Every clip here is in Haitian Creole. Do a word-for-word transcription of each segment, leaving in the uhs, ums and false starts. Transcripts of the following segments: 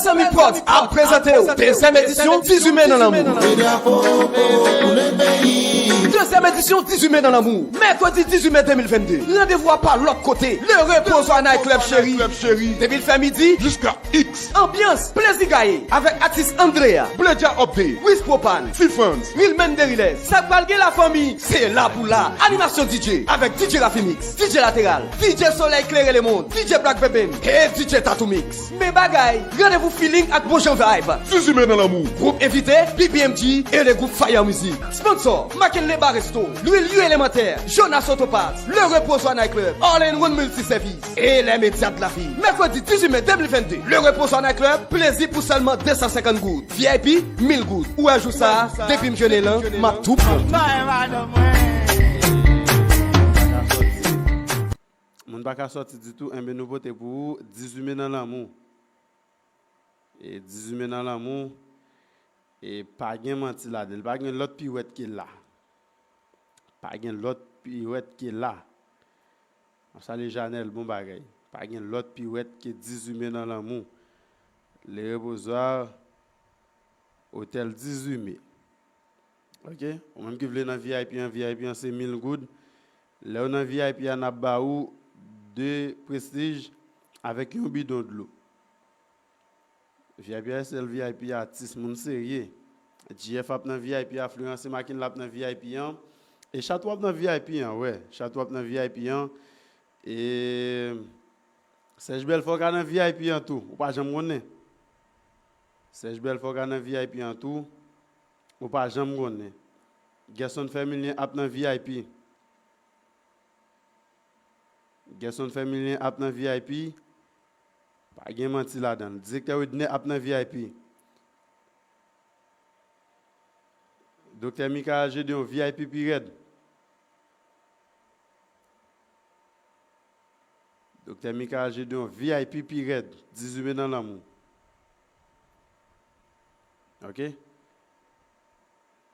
Samy Prod ap prezante w dezyèm edisyon dizuit Me nan Lanmou. Dezyèm edisyon dizuit Me nan Lanmou, mèkredi dizuit me de mil vennde. Randevou a pa lòt kote, Le Reposoir Night Club, cheri. Depi l fè midi jiska X. Anbyans, plezi gaye avèk atis Andrea, Bleja Update, Wiz Propane, T-Frans, Rilmen Deriles. Sa k pral gen la fanmi, se la pou la. Animasyon D J avèk D J Rafi Mix, D J Lateral, D J Solèy Klere Lemond, D J Black Veben e D J Tattoo Mix. Men bagay, randevou feeling ak bon jan vibe. Dizuit Me nan Lanmou. Gwoup envite, B B M G e le gwoup Fire Music. Sponsor, Mackenley Bar Resto, Lwil Yu Elemantè, Jonas Autoparts, Le Reposoir Night Club, All in One Multiservice e les médias de la ville. Mèkredi dizuit me de mil vennde, Le Reposoir Night Club, plezi pou sèlman de san senkant goud. V I P, mil goud. Ou wè jou sa a, depi m jwenn elan, m ap tou pran. Moun pa ka sòti ditou, enben nou pote pou ou dizuit Me nan Lanmou. E dizuit Me nan Lanmou, e pa gen manti ladan l, pa gen lòt piwèt ke la. Pa gen lòt piwèt ke la. M ap salye Janèl, bon bagay. Pa gen lòt piwèt ke dizuit Me nan Lanmou. Le Reposoir, Otèl dizuit Me. Ok? Ou menm ki vle nan V I P an, V I P an se mil goud. Lè w nan V I P a, n ap ba ou de Prestige avèk yon bidon dlo. V I P a, sèl V I P atis, moun serye. G F ap nan V I P a, Florence Makin l ap nan V I P an. E Chato ap nan V I P an, wè. Chato ap nan V I P an. E Sèj Bèlfò ka nan V I P an tou, ou pa janm konnen. Sèj Bèlfò ka nan V I P an tou, ou pa janm konnen. Gerson Fèmilyen ap nan V I P. Gerson Fèmilyen ap nan V I P. Pa gen manti ladan l. Direktè Widner ap nan V I P. Doktè Michael Gedeon, V I P pi rèd. Doktè Michael Gedeon, V I P pi rèd, dizuit Me nan Lanmou. Ok?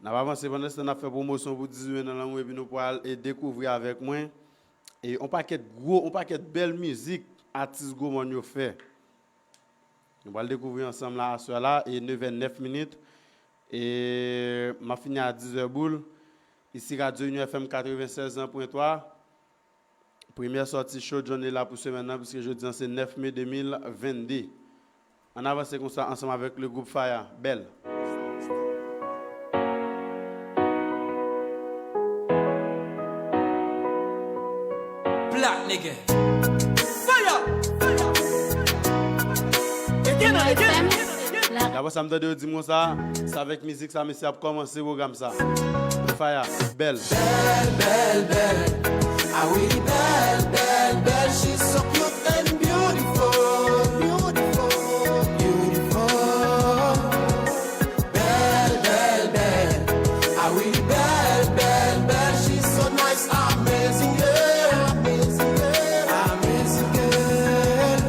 N ap avanse pandan se tan, n ap fè pwomosyon pou dizuit Me nan Lanmou, epi nou pral e dekouvri avèk mwen e on pakèt gwo, on pakèt bèl mizik atis Gwo Mòn yo fè. Nou pral dekouvri ansanm la aswè la, e nevè nèf minit. E m ap fini a dizè boul. Isi Radyo Inyo F M katrevennsèz pwen twa. Premyè sòti cho Johnny la pou semèn nan, piske jodi an se nèf me de mil vennde. Ann avanse konsa ansanm avèk le gwoup Faya. Bèl. Black nigga. Fire! Again and again. Dabò sa m tande yo di m konsa, se avèk mizik sa mesye ap kòmanse pwogram sa. Fire, bèl. Bèl, bèl, bèl. Ah oui, bèl, bèl, bèl. She's so cute and beautiful. Beautiful, beautiful. Bèl, bèl, bèl. Ah oui, bèl, bèl, bèl. She's so nice, amazing girl. Amazing girl, amazing girl.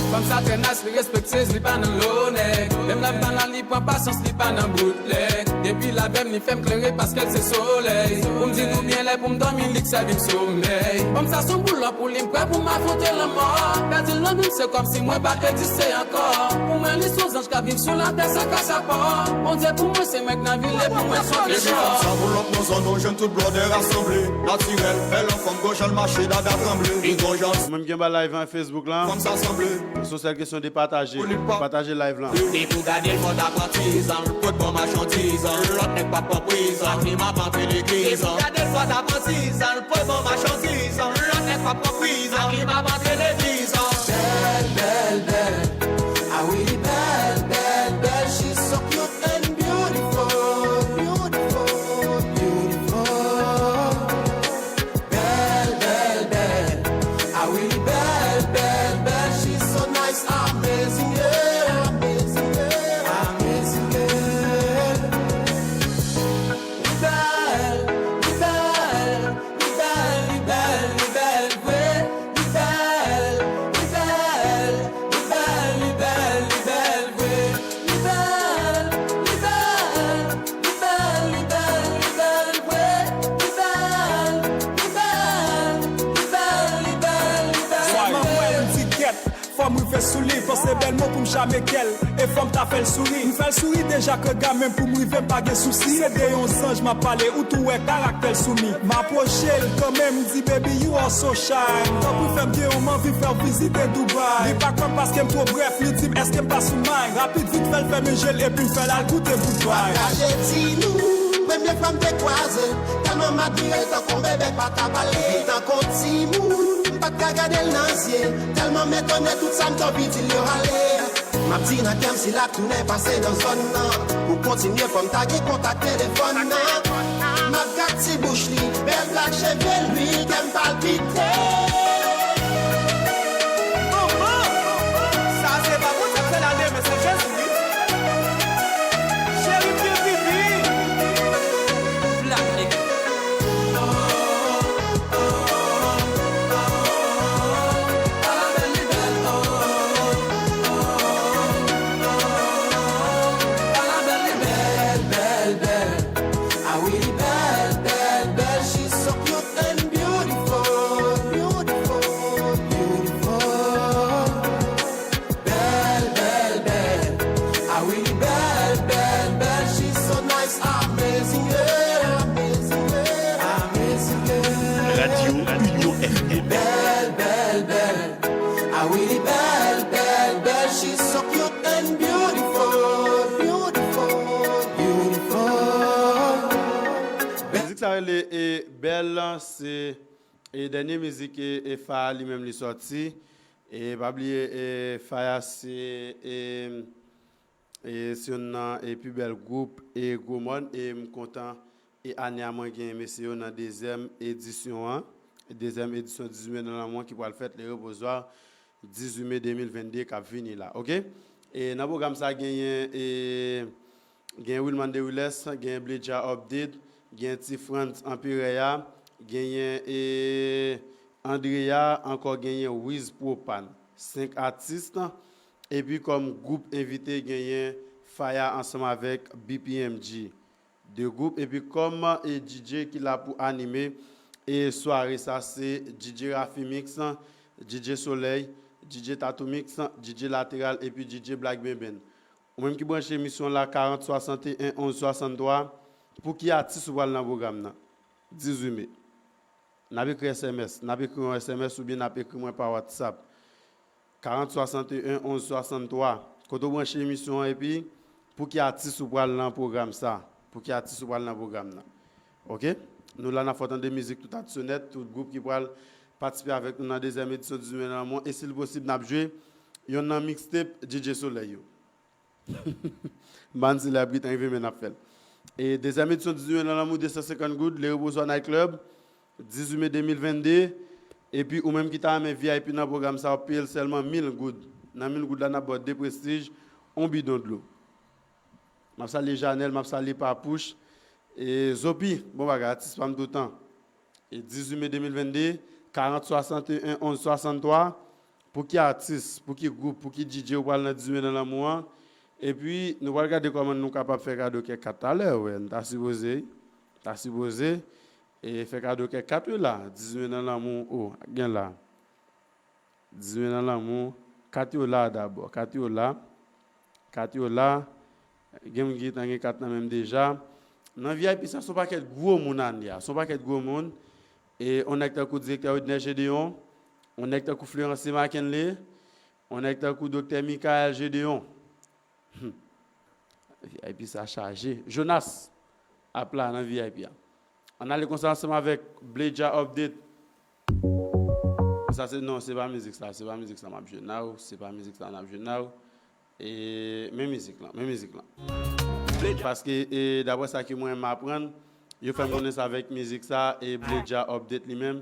Fanm sa trè nice, li respekte, li pa nan lo nèg. Menm lè m pa la, li pran pasyans, li pa nan bout lè. Depi l avè m, li fè m klere paske l se solèy. Pou m di nou byen lè pou m dòmi, li k sèvi m somèy. Fanm sa se yon boulò, pou li m prè pou m afwonte lanmò. Pèdi l nan nou, se kòmsi mwen pa t egziste ankò. Pou mwen, li se yon zanj k ap viv sou latè san kras a pò. Bondye pou mwen, se mwen k nan vil e pou mwen, se yon trezò. Fanm sa boulò nan zòn, nou jwenn tout blòdè rasanble. Natirèl, bèl an fanm, gon jan l mache, dada tranble. Li gon jan l... Mwen, m gen ba live an Facebook la. Fanm sa sanble. Se yon sèl kesyon de pataje. Pataje live lan. Depi w gade l, fò w ta pran tizan, l pot bon machandiz, lòt nèg p ap pran prizan, li m ap antre legliz. Depi w gade l, fò w ta pran tizan, l pot bon machandiz, lòt nèg p ap pran prizan, li m ap antre legliz. Bèl, bèl, bèl. Ah oui, bèl, bèl, bèl. She's so cute and beautiful. Beautiful, beautiful. Bèl, bèl, bèl. Ah oui, bèl, bèl, bèl. She's so nice, amazing girl. Amazing girl. Li bèl, li bèl, li bèl, li bèl, li bèl vre. Li bèl, Sou li, panse bèl mo pou m chame kè l. E fò m ta fè l souri. M fè l souri deja ke ga menm pou m rive m pa gen sousi. Se de yon zanj m ap pale, ou tou wè karaktè l sou mi. M apwoche l kanmenm, m di, "Baby, you are so shy. Tanpri fè m gen yon m anvi fè w vizite Dubai." Li pa kwè m paske m twò brèf, li di m, "Èske m pa sou may?" Rapid vit fè l fèmen je l epi m fè l al goute bout bay. Kache di nou, premye fwa m te kwaze l, tèlman m admire l tankou yon bebe pa ka pale. Li tankou yon timoun, m pa t ka gade l nan zye. Tèlman m etone tout sa m t anvi di l yo ale. M ap di nan kè m si l ap tounen pase nan zòn nan. Pou kontinye fò m ta gen kontak telefòn nan. M ap gad ti bouch li, bèl blak cheve l, wi, kè m palpite. Manman! Sa se pa Bondye k fè l ale, men se Jezi, wi. Cheri m gen pipi. Black nigga. Radio Union F M. Bèl, bèl, bèl. Ah wi, li bèl, bèl, bèl. She's so cute and beautiful, beautiful, beautiful. Mizik sa rele e Bèl, se e dènye mizik e, e Faya li menm li sòti. E pa bliye e Faya se e, e se youn nan e pi bèl gwoup e Gwo Mòn e m kontan e ane a mwen gen mesye yo nan dezyèm edisyon an. Dezyèm edisyon dizuit me nan lanmou an ki pral fèt le repozoa dizuit me de mil vennde k ap vini la, oke? E nan pwogram sa genyen e, genyen Wilman Deriles, genyen Bledja Update, genyen Ti Frantz Anperè a, genyen e Andrea, ankò genyen Wiz Propan. Senk atis, epi kòm gwoup envite genyen Faya ansanm avèk B P M G. De gwoup, epi kòm e D J ki la pou anime e sware sa se D J Rafi Mix, D J Solèy, D J Tatou Mix, D J Lateral epi D J Black Benben. Ou menm ki branche emisyon la karant swasanteyen onz swasanntwa, pou ki atis ou pral nan pwogram nan? Dizuit me. N ap ekri S M S, n ap ekri yon S M S oubyen n ap ekri mwen pa WhatsApp. Karant swasanteyen onz swasanntwa. Kote w branche emisyon an epi pou ki atis ou pral nan pwogram sa? Pou ki atis ou pral nan pwogram nan? Oke? Nou la n ap fè w tande mizik tout atis yo nèt, tout gwoup ki pral patisipe avèk nou nan dezyèm edisyon dizuit me nan lanmou an. E si l posib, n ap jwe yonn nan mixtape D J Solèy yo. M pa konn si l ap gentan rive, men n ap fè l. E dezyèm edisyon dizuit me nan lanmou, de san senkant goud, Le Reposoir Night Club, dizuit me de mil vennde. Epi ou menm ki ta renmen V I P nan pwogram sa, w ap peye l sèlman mil goud. Nan mil goud la, n ap ba w de Prestige, yon bidon dlo. M ap salye Janèl, m ap salye Papouch. E Zopi, bon bagay, atis pa m toutan. E dizuit me de mil vennde, karant swasanteyen onz swasanntwa, pou ki atis, pou ki gwoup, pou ki D J ou pral nan dizuit me nan lanmou an. Epi, nou pral gade kòman nou kapab fè kado kèk kat talè, wè, n ta sipoze, ta sipoze, e fè kado kèk kat wi la, dizuit me nan lanmou, o, gen la. Dizuit me nan lanmou, kat yo la dabò, kat yo la, kat yo la, gen moun ki gentan gen kat nan men m deja. Nan V I P sa, se yon pakèt gwo moun ane a, se yon pakèt gwo moun. E yon nèg tankou direktè Widner Gedeon, yon nèg tankou Florence Mackenley, yon nèg tankou doktè Michael Gedeon. Hmm. V I P sa chaje. Jonas ap la nan V I P a. Ann ale konsa ansanm avèk Bledja Update. Sa se, non, se pa mizik sa, se pa mizik sa m ap jwe now, se pa mizik sa n ap jwe now. E, men mizik lan, men mizik lan. Paske, e, daprè sa ke mwen m aprann, yo fè m konnen sa avèk mizik sa, e Bledja Update li menm,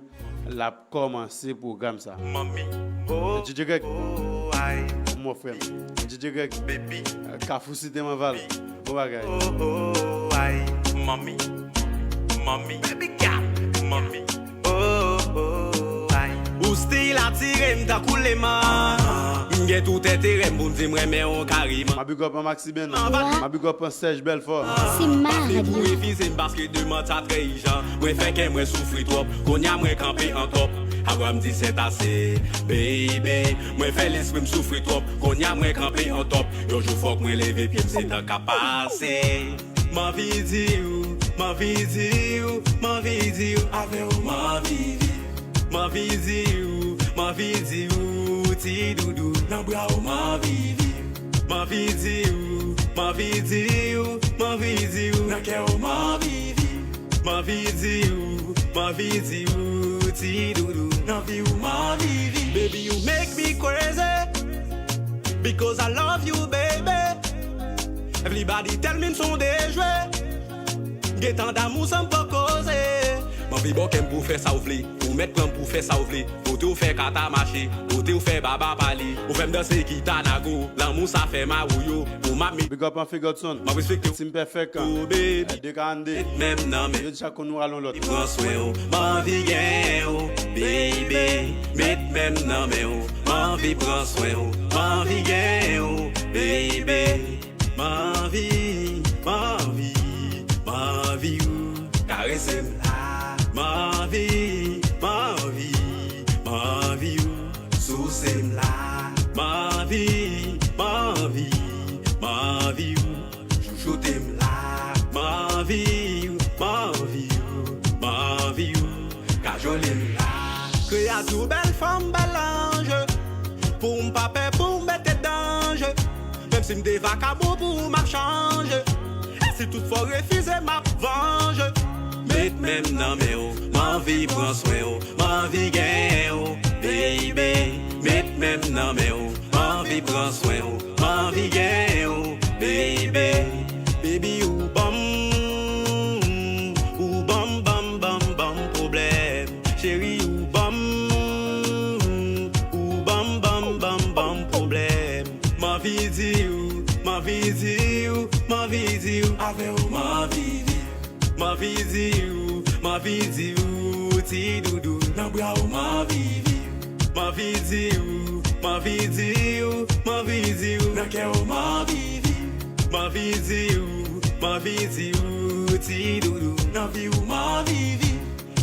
l ap kòmanse pwogram sa. Manmi, oh, D J Greg, oh, ay, mon frè m. D J Greg, baby, Kafou Site Manval. Bon bagay. Oh, oh, ay, manmi, manmi, baby girl, manmi, oh, oh, ay. Ou still atire m tankou leman. M gen tout enterè m pou m di m renmen w kareman. Ma big up an Maxiben. Ma big up an Serge Belfort. Se ma radyo. Refize m paske demann sa trè ijan. Mwen fè kè mwen soufri twòp. Kounye a mwen kanpe an top. Abraham di c'est assez, baby. Mwen fè lespri m soufri twòp. Kounye a mwen kanpe on top. Yon jou fòk mwen leve pye m, se tan k ap pase. M anvi di w, m anvi di w, m anvi di w, avè w m anvi viv. M anvi di w, m anvi di w, ti doudou, nan bra w m anvi viv. M anvi di w, m anvi di w, m anvi di w, nan kè w m anvi viv. M anvi di w, m anvi di w, ti doudou, nan vi w m anvi viv. Baby, you make me crazy, because I love you, baby. Everybody tell me m s on de jwe. M gentan damou san m pa koze. M anvi bòkè m pou fè sa w vle. Ou mèt pran m pou fè sa w vle. Pote w fè kata mache. Pote w fè baba pale. Ou fè m danse gita nago. Lanmou sa fè mawouyo. Ou m ap mi. Big up Anfe Godson. M ap respekte w. Team Perfect. Oh, baby. De karannde. Menm nan men. Yo deja konn nou alon lòt. Pran swen w. M anvi gen w, baby. Met men m nan men w. M anvi pran swen w. M anvi gen w, baby. M anvi, m anvi, m anvi w karese m la. M anvi, m anvi, m anvi w souse m la. M anvi, m anvi, m anvi w chouchoute m la. M anvi, m anvi, m anvi w kajole m la. Kreyati w bèl fanm, bèl anj. Pou m pa pè, pou m mete danje. Menm si m te vakabon, pou ou m ap chanje. E si tout fwa w refize, m ap vanje. Met men m nan men w, m anvi pran swen w, m anvi gen w, baby. Met men m nan men w, m anvi pran swen w, m anvi gen w, baby. Baby, ou ban m, ou ban m, ban m, ban m, ban m pwoblèm. Cheri, ou ban m, ou ban m, ban m, ban m, ban m pwoblèm. M anvi di w, m anvi di w, m anvi di w, avè w m anvi viv. M anvi di w, m anvi di w, ti doudou, nan bra w m anvi viv. M anvi di w, m anvi di w, m anvi di w, nan kè w m anvi viv. M anvi di w, m anvi di w, ti doudou, nan vi w m anvi viv.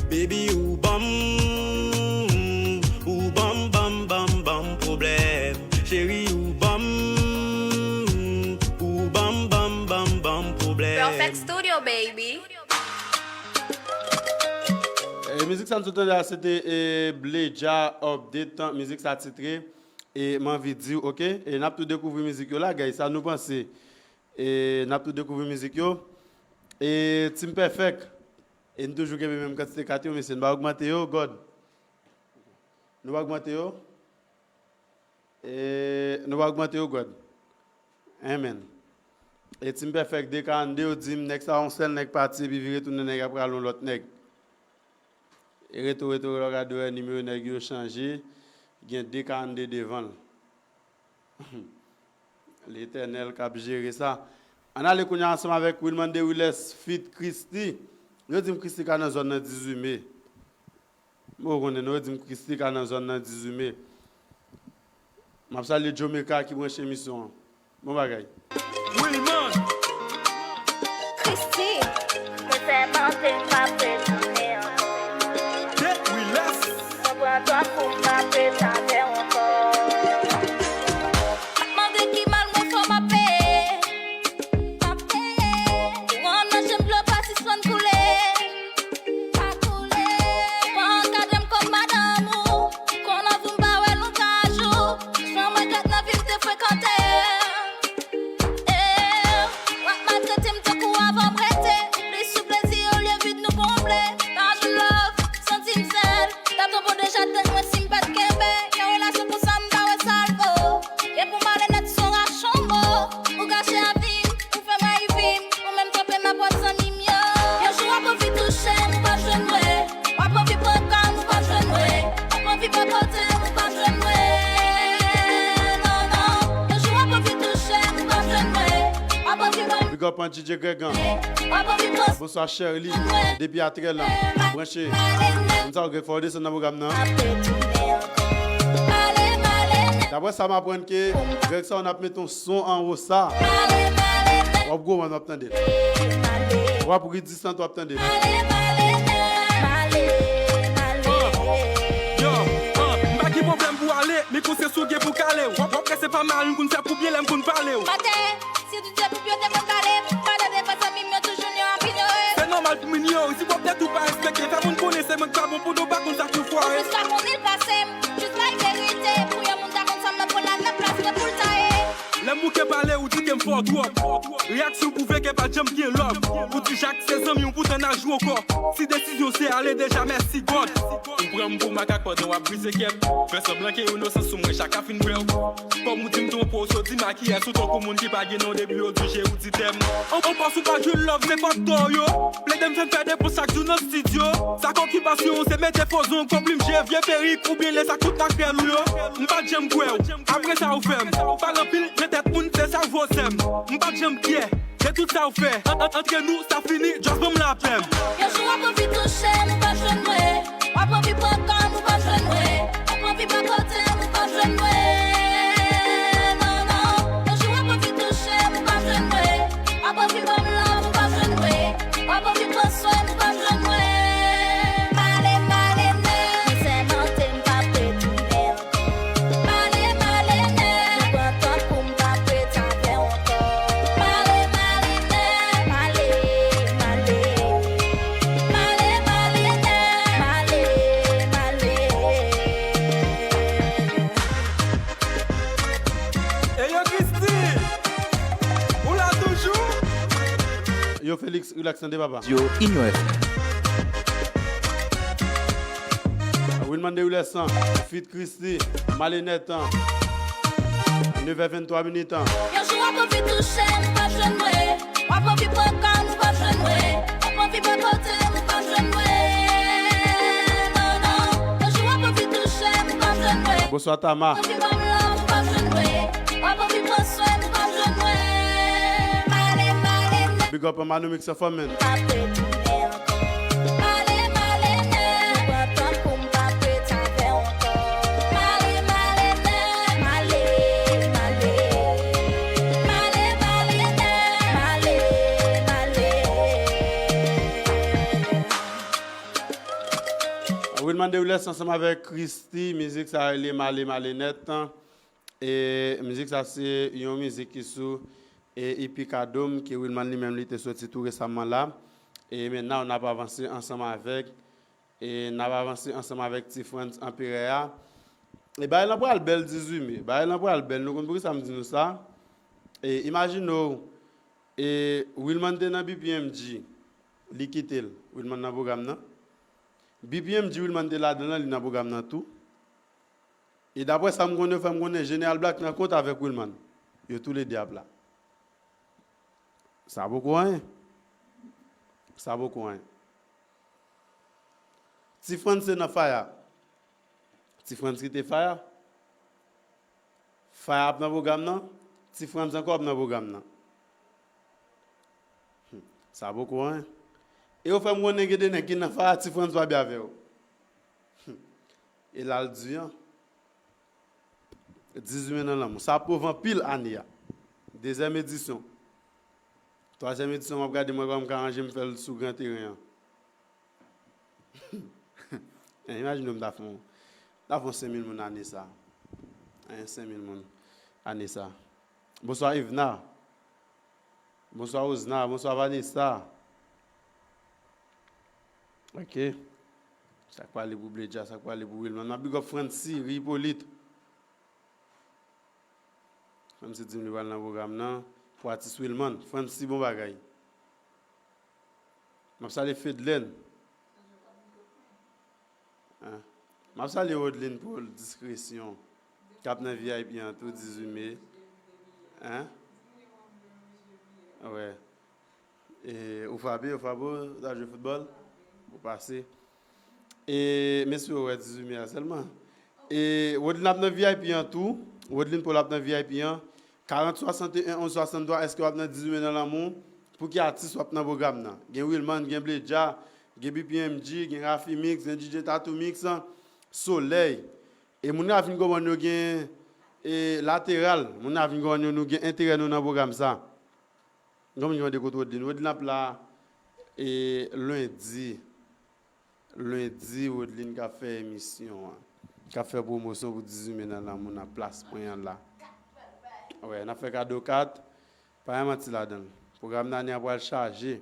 Baby, ou ban m, ou ban m, ban m, ban m, ban m pwoblèm. Cheri, ou ban m, ou ban m, ban m, ban m, ban m pwoblèm. Perfect Studio, baby. E, mizik sa n sot tande a, se te, e, Bleja Update, mizik sa titre, e, M anvi di w, oke? E n ap tou dekouvri mizik yo la, guys, sa nou panse? E n ap tou dekouvri mizik yo. E Team Perfect, e n toujou kenbe menm kantite kat yo, mesye, n pa ogmante yo, God. Nou pa ogmante yo? E nou pa ogmante yo, God. Amen. E Team Perfect de karannde yo di m, nèg sa yon sèl nèg pati epi vire tounen nèg ap rale yon lòt nèg. E reto, reto, lè w gade wè nimewo nèg yo chanje, gen de karannde devan l. Letènèl k ap jere sa. Ann ale kounye a ansanm avèk Wilman Deriles feat Christy. Yo di m Christy ka nan zòn nan dizuit me. Mwen konnen non, yo di m Christy ka nan zòn nan dizuit me. M ap salye Joe Mecca ki branche emisyon an. Bon bagay. Wilman. Christy. Mwen sèmante m p ap retounen ankò. Deriles. Mwen pran twa kou m p ap ret avè w ankò. M ap mande ki mal mwen fè w m ap peye. M ap peye. Ou rann nan chanm dlo pa sispann koule. Pa koule. Pa ankadre m kòm madanm ou. Ou konn anvi m pa wè l yon kajou. Jan mwen gad nan vi m te frekante. Eh, w ap maltrete m tankou avan m rete. Ou plis sou plezi olye vid nou konble. Pa jwenn love, santi m sèl. T ap twò bon deja tèt mwen si m pa t kenbe. Yon relasyon konsa m pa wè sa l vo. E pou m ale nèt san rache yon mo. Ou gache avi m, ou fè m rayi vi m. Ou menm twonpe m ap wè zanmi m yo. Yon jou w ap anvi touche m, ou p ap jwenn mwen. W ap anvi pran kal m, ou p ap jwenn mwen. W ap anvi bòkote m, ou p ap jwenn mwen. Non, non. Yon jou w ap anvi touche m, ou p ap jwenn mwen. W ap anvi pran Big up an D J Gregan. W ap anvi pran Bonswa Sherly, depi Atrèl la, branche. Konn sa w gen fò w desann nan pwogram nan. Daprè sa m aprann ke Greg sa w n ap mete yon son anwo sa. W ap gwo w ap tande l. W ap ridisant w ap tande l. Yo, Se sou gen pou kale w. W ap wè se pa mal m konn fè pou byen lè m konn pale w. Maten, si w di se pou byen w te konn pale m. Pale de fè zanmi m yo toujou ni w ap inyore. Se nòmal pou m inyore w. Si w ap tèt ou pa respekte, fè moun konnen se mwen k pa bon pou nou pa konn sa k nou fware. Ou jis pa konn li pase m. Jis bay verite. Pou yon moun ta konn sa m nan pran la nan plas mwen pou l ta ye. Lè m bouke pale, ou di ke m fò twòp. Reyaksyon pwouve ke pa t janm gen love. Ou di Jak se zanmi w, poutan n al jwe ankò. Si desizyon se ale deja, mèsi God. Ou pran m pou makak pandan w ap brize kè m. Fè sanblan ke inosan sou mwen, chak a fin vre w. Kòm ou di m twonpe w, so di m a kiyès ou tankou moun ki pa gen non depi yo di je ou di tèm. An, an pas ou pa jwenn love, se faktò yo. Plede m fè m fè depans chak jou nan estidyo. Sa k okipasyon w, se mete fo zong, konplim je, vye perik, oubyen lè sa tout ak pèl ou yo. M pa t janm kwè w. Apre sa ou fè m. Pale anpil nan tèt moun, se sa w vo sè m. M pa t janm kyè de tout sa w fè. An, an, antre nou, sa fini, just ban m lapè m. Yon jou w ap anvi touche m, ou p ap jwenn mwen. W ap anvi pran kò m, ou p ap jwenn mwen. W ap anvi bò kote m, ou p ap jwenn mwen. Non, non. Yon jou w ap anvi touche m, ou p ap jwenn mwen. W ap anvi ban m love, ou p ap jwenn mwen. W ap anvi pran swen m, ou p ap jwenn mwen. Male, male nèt. Mizè mante m p ap retounen ankò. Male, male nèt. Nou pran tan pou m p ap ret avè w ankò. Male, male nèt. Male, male. Male, male nèt. Male, male. Eyo Christy, ou la toujou? Yo Félix, relax tande papa. Yo, Inyo F M. Wilman Derilès an, feat Christy, Male nèt an. Nevè venntwa minit an. Yon jou w ap anvi touche m, ou p ap jwenn mwen. W ap anvi pran kò m, ou p ap jwenn mwen. W ap anvi bò kote m, ou p ap jwenn mwen. Non, non. Yon jou w ap anvi touche m, ou p ap jwenn mwen. Bonswa Tama. W ap anvi ban m love, ou p ap jwenn mwen. W ap anvi pran swen m, ou p ap jwenn mwen. Male, male nèt. Big up Manomix Fòmèn. M p ap retounen ankò. Male, male nèt. Nou pran tan pou m p ap ret avè w ankò. Male, male nèt. Male, male. Male, male nèt. Male, male. Wilman Derilès ansanm avèk Christy, mizik sa rele Male, male nèt. E mizik sa se yon mizik ki sou e E P Kadom ke Wilman li menm li te soti tou resaman la. E men now n ap avanse ansanm avèk, e n ap avanse ansanm avèk Ti Frantz Anperè a. E bagay lan pral bèl dizuit me. Bagay lan pral bèl. Nou konn poukisa m di nou sa? E imajine w, e Wilman te nan B P M G, li kite l. Wilman nan pwogram nan. B P M G Wilman te ladan l, li nan pwogram nan tou. E daprè sa m konnen, yo fè m konnen Jeneral Black nan kont avèk Wilman. Yo toulede ap la. Sa poko anyen. Sa poko anyen. Ti Frantz se nan Faya. Ti Frantz kite Faya. Faya ap nan pwogram nan. Ti Frantz ankò ap nan pwogram nan. Hmm. Sa poko anyen. E yo fè m konnen gen de nèg ki nan Faya, Ti Frantz pa byen avè yo. Hmm. E la l di an. Dizuit men nan lanmou. Sa ap pwouve anpil ane a. Dezyèm edisyon. Twazyèm edisyon, m ap gade mwen kòman m ka ranje m fè l sou gran teren an. Imajine w m ta fè yon, ta fè yon senk mil moun ane sa. Hein, senk mil moun ane sa. Bonswa Evna. Bonswa Osna, bonswa Vanessa. Ok. Sa k pale pou Bledja, sa k pale pou Wilman. M ap big up Francy, Ri Hyppolite. Francy di m li pral nan pwogram nan pou atis Wilman. Francy, bon bagay. M ap salye Fedlène. Hein? M ap salye Rodline pou diskresyon k ap nan V I P an tou dizuit me. Hein? Wè. E, ou frape, ou frape, ou ta jwe foutbòl, ou pase. E, mesye, ou wè dizuit me a sèlman. E, Rodline ap nan V I P an tou. Rodline Paul ap nan V I P an. Karant swasanteyen onz swasanntwa, èske w ap nan dizuit me nan lanmou? Pou ki atis w ap nan pwogram nan? Gen Wilman, gen Bledja, gen B P M G, gen Rafi Mix, gen D J Tattoo Mix, Solèy. E moun yo ap vin konprann yo gen, e, lateral. Moun yo ap vin konprann yo nou gen enterè nou nan pwogram sa. Gen moun ki mande kote Rodline. Rodline ap la, e, lendi. Lendi, Rodline k ap fè emisyon an. k ap fè pwomosyon pou dizuit me nan lanmou nan plas mwen an la. Wè, n ap fè kado kat, pa gen manti ladan l. Pwogram nane an pral chaje.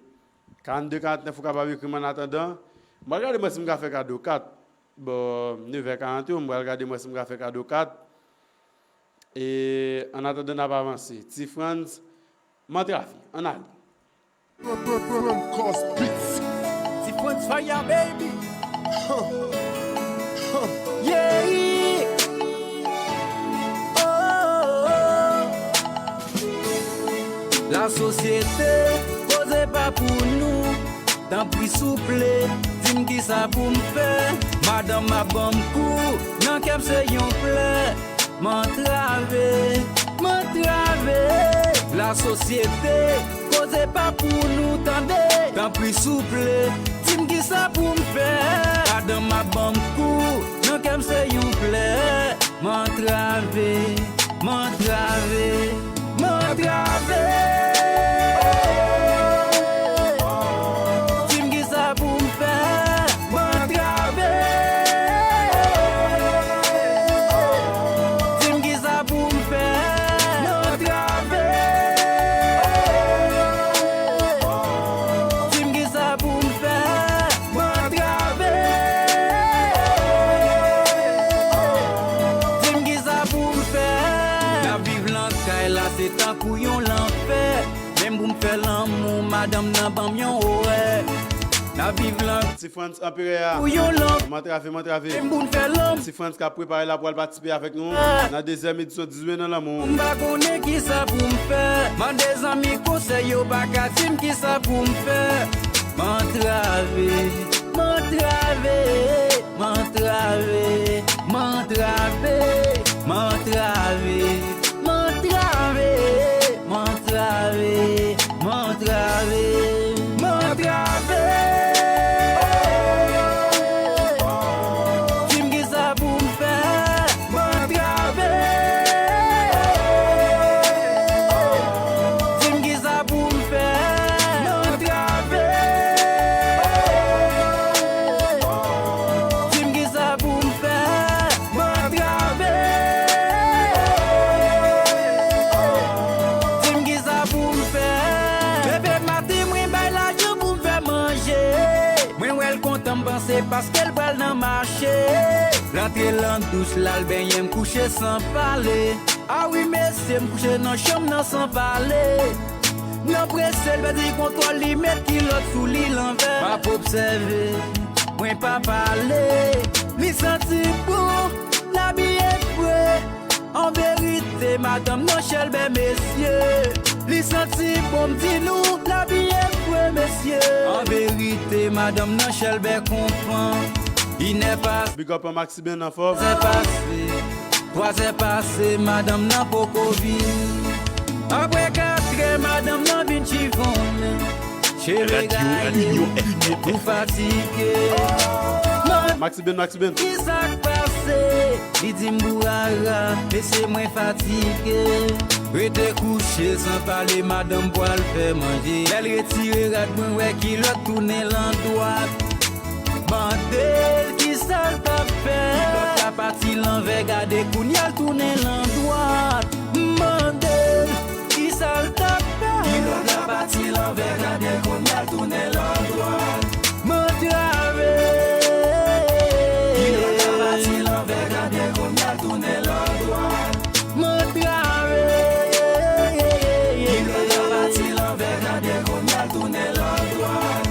Karannde karantnèf ou kapab ekri m annatandan. M pral gade mwen si m ka fè kado kat. Bò, nevè karannde, m pral gade mwen si m ka fè kado kat. E annatandan n ap avanse. Ti Frantz, m antrave. Ann ale. Ti Frantz Fire baby. Yeah. Oh, oh, oh. Lasosyete, koze pa pou nou. Tanpri souple, di m kisa pou m fè. Madanm ap ban m kou, nan kè m se yon plè. M antrave, m antrave. Lasosyete, koze pa pou nou tande. Tanpri souple, di m kisa pou m fè. Madanm ap ban m kou, nan kè m se yon plè. M antrave, m antrave, m antrave. Di m kisa pou m fè. M antrave. Di m kisa pou m fè. M antrave. Di m kisa pou m fè. M antrave. Di m kisa pou m fè. N ap viv lan kay la se tankou yon lanfè. Menm pou m fè lanmou, madanm nan ban m yon orè. N ap viv lan. Ti Frantz Anperè a. Pou yon lanmou. M antrave, m antrave. Menm pou n fè lanmou. Ti Frantz k ap prepare l ap pral patisipe avèk nou nan dezyèm edisyon dizuit me nan lanmou. M pa konnen kisa pou m fè. Mande zanmi konsèy yo pa ka di m kisa pou m fè. M antrave, m antrave, m antrave, m antrave, m antrave. M antrave, m antrave, m antrave, m antrave. Di m kisa pou m fè. M antrave. Di m kisa pou m fè. M antrave. Di m kisa pou m fè. M antrave. Di m kisa pou m fè. Leve maten mwen bay lajan pou m fè manje. Mwen wè l kontan m panse paske l pral nan mache. L antre lan douch la l benyen m kouche san pale. A wi mesye m kouche nan chanm nan san pale. Nan prese l pèdi kontwòl li met kilòt sou li lanvè. M ap obsève, mwen pa pale. Li santi bon, l abiye fre. An verite madanm nan chèlbè mesye. Li santi bon m di nou l abiye fre mesye. An verite madanm nan chèlbè konpran. Inè pase. Big up Maxiben anfòm. Twazè pase. Twazè pase, madanm nan poko vini. Apre katrè, madanm nan vin chifonnen. Cheve gaye, ou fatige. Maxiben, Maxiben. Kisa k pase? Li di m bourara, mesye mwen fatige. Rete kouche san pale, madanm pral fè manje. Lè l retire rad, mwen wè kilòt tounen lan dwat. Mande l kisa l t ap fè. Kilòt la pati lanvè, gade kounye a l tounen lan dwat. Mande l kisa l t ap fè. Kilòt la pati lanvè, gade kounye a l tounen lan dwat. M antrave. Kilòt la pati lanvè, gade kounye a l tounen lan dwat. M antrave. Kilòt la pati lanvè, gade kounye a l tounen lan dwat.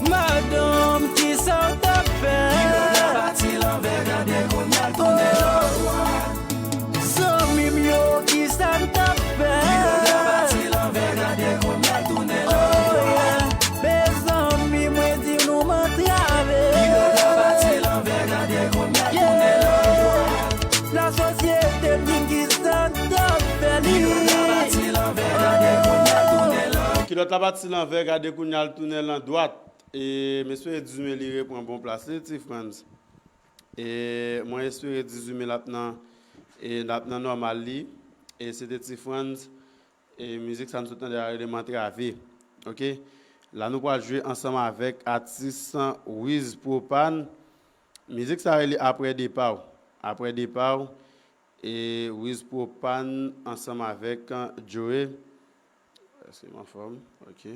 Madanm, kisa w t ap fè? Kilòt la pati lanvè, gade kounye a l tounen lan dwat. Zanmi m yo, kisa n t ap fè? Kilòt la pati lanvè, gade kounye a l tounen lan dwat. Mezanmi, mwen di nou m antrave. Kilòt la pati lanvè, gade kounye a l tounen lan dwat. Lasosyete m di m kisa n t ap fè li. Kilòt la pati lanvè, gade kounye a l tounen lan dwat. Kilòt la pati lanvè, gade kounye a l tounen lan dwat. E m espere dizuit me li repran bon plas li, Ti Frantz. E mwen espere dizuit me l ap nan, e l ap nan nòmal li. E se te Ti Frantz. E mizik sa n sot tande a rele M Antrave. Oke? La nou pral jwe ansanm avèk atis Wiz Propane. Mizik sa rele Aprè Depa w. Apre depa w, e Wiz Propane ansanm avèk Joe. Èske m anfòm? Ok.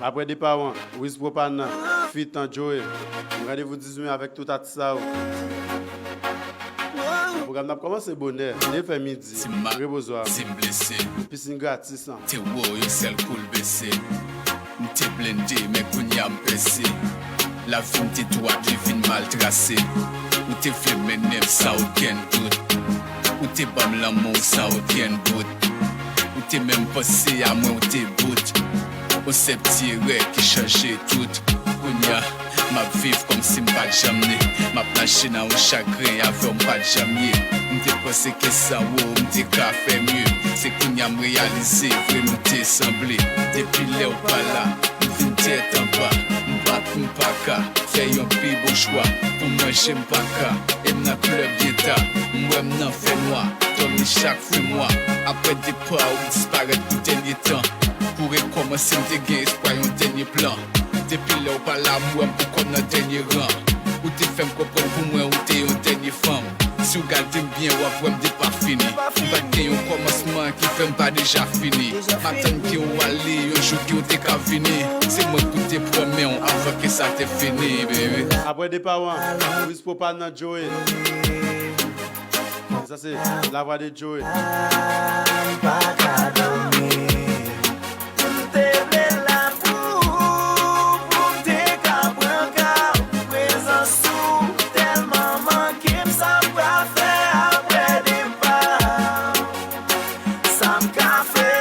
Apre depa w, Wiz Propane feat Joe. Randevou dizuit me avèk tout atis sa yo. Pwogram n ap kòmanse bonè, nèf è midi. Repozwa. Pisin gratis. Te wo yon sèl kou l bese. M te blende, men kounye a m pèse. Lavi m te dwat, li vin mal trase. Ou te vle mennen m san okenn dout. Ou te ban m lanmou w san okenn bout. Ou te menm panse a mwen, ou te bout. On senp ti erè ki chanje tout. Kounye a, m ap viv kòmsi m pa t janm ne. M ap mache nan yon chagren, avè w m pa t janm ye. M te panse ke san ou, m te ka fè mye. Se kounye a m reyalize, vre nou te sanble. Depi lè w pa la, m vin tèt anba. M bat, m pa ka fè yon pi bon chwa pou manje, m pa ka. E m nan klèb byen ta, m wè m nan fènwa, dòmi chak fen mwa. Apre depa w, m disparèt pou dènye tan. Pou rekòmanse, m te gen espwa yon dènye plan. Depi lè w pa la, m wè m poko nan dènye ran. Ou te fè m konprann pou mwen, ou te yon dènye fanm. Si w gade m byen, w ap wè m depafini. M pa t gen yon kòmansman ki fè m pa deja fini. M atann ke w ale, yon jou ke w te ka vini. Se mwen pou te pran men w avan ke sa te fini, baby. Apre depa w, Wiz Propane nan Joe. Sa se la voix de Joe. M pa ka dòmi. M te vle la pou ou, pou m te ka pran ka w. Prezans ou tèlman manke m, sa m pral fè apre depa w? Sa m ka fè?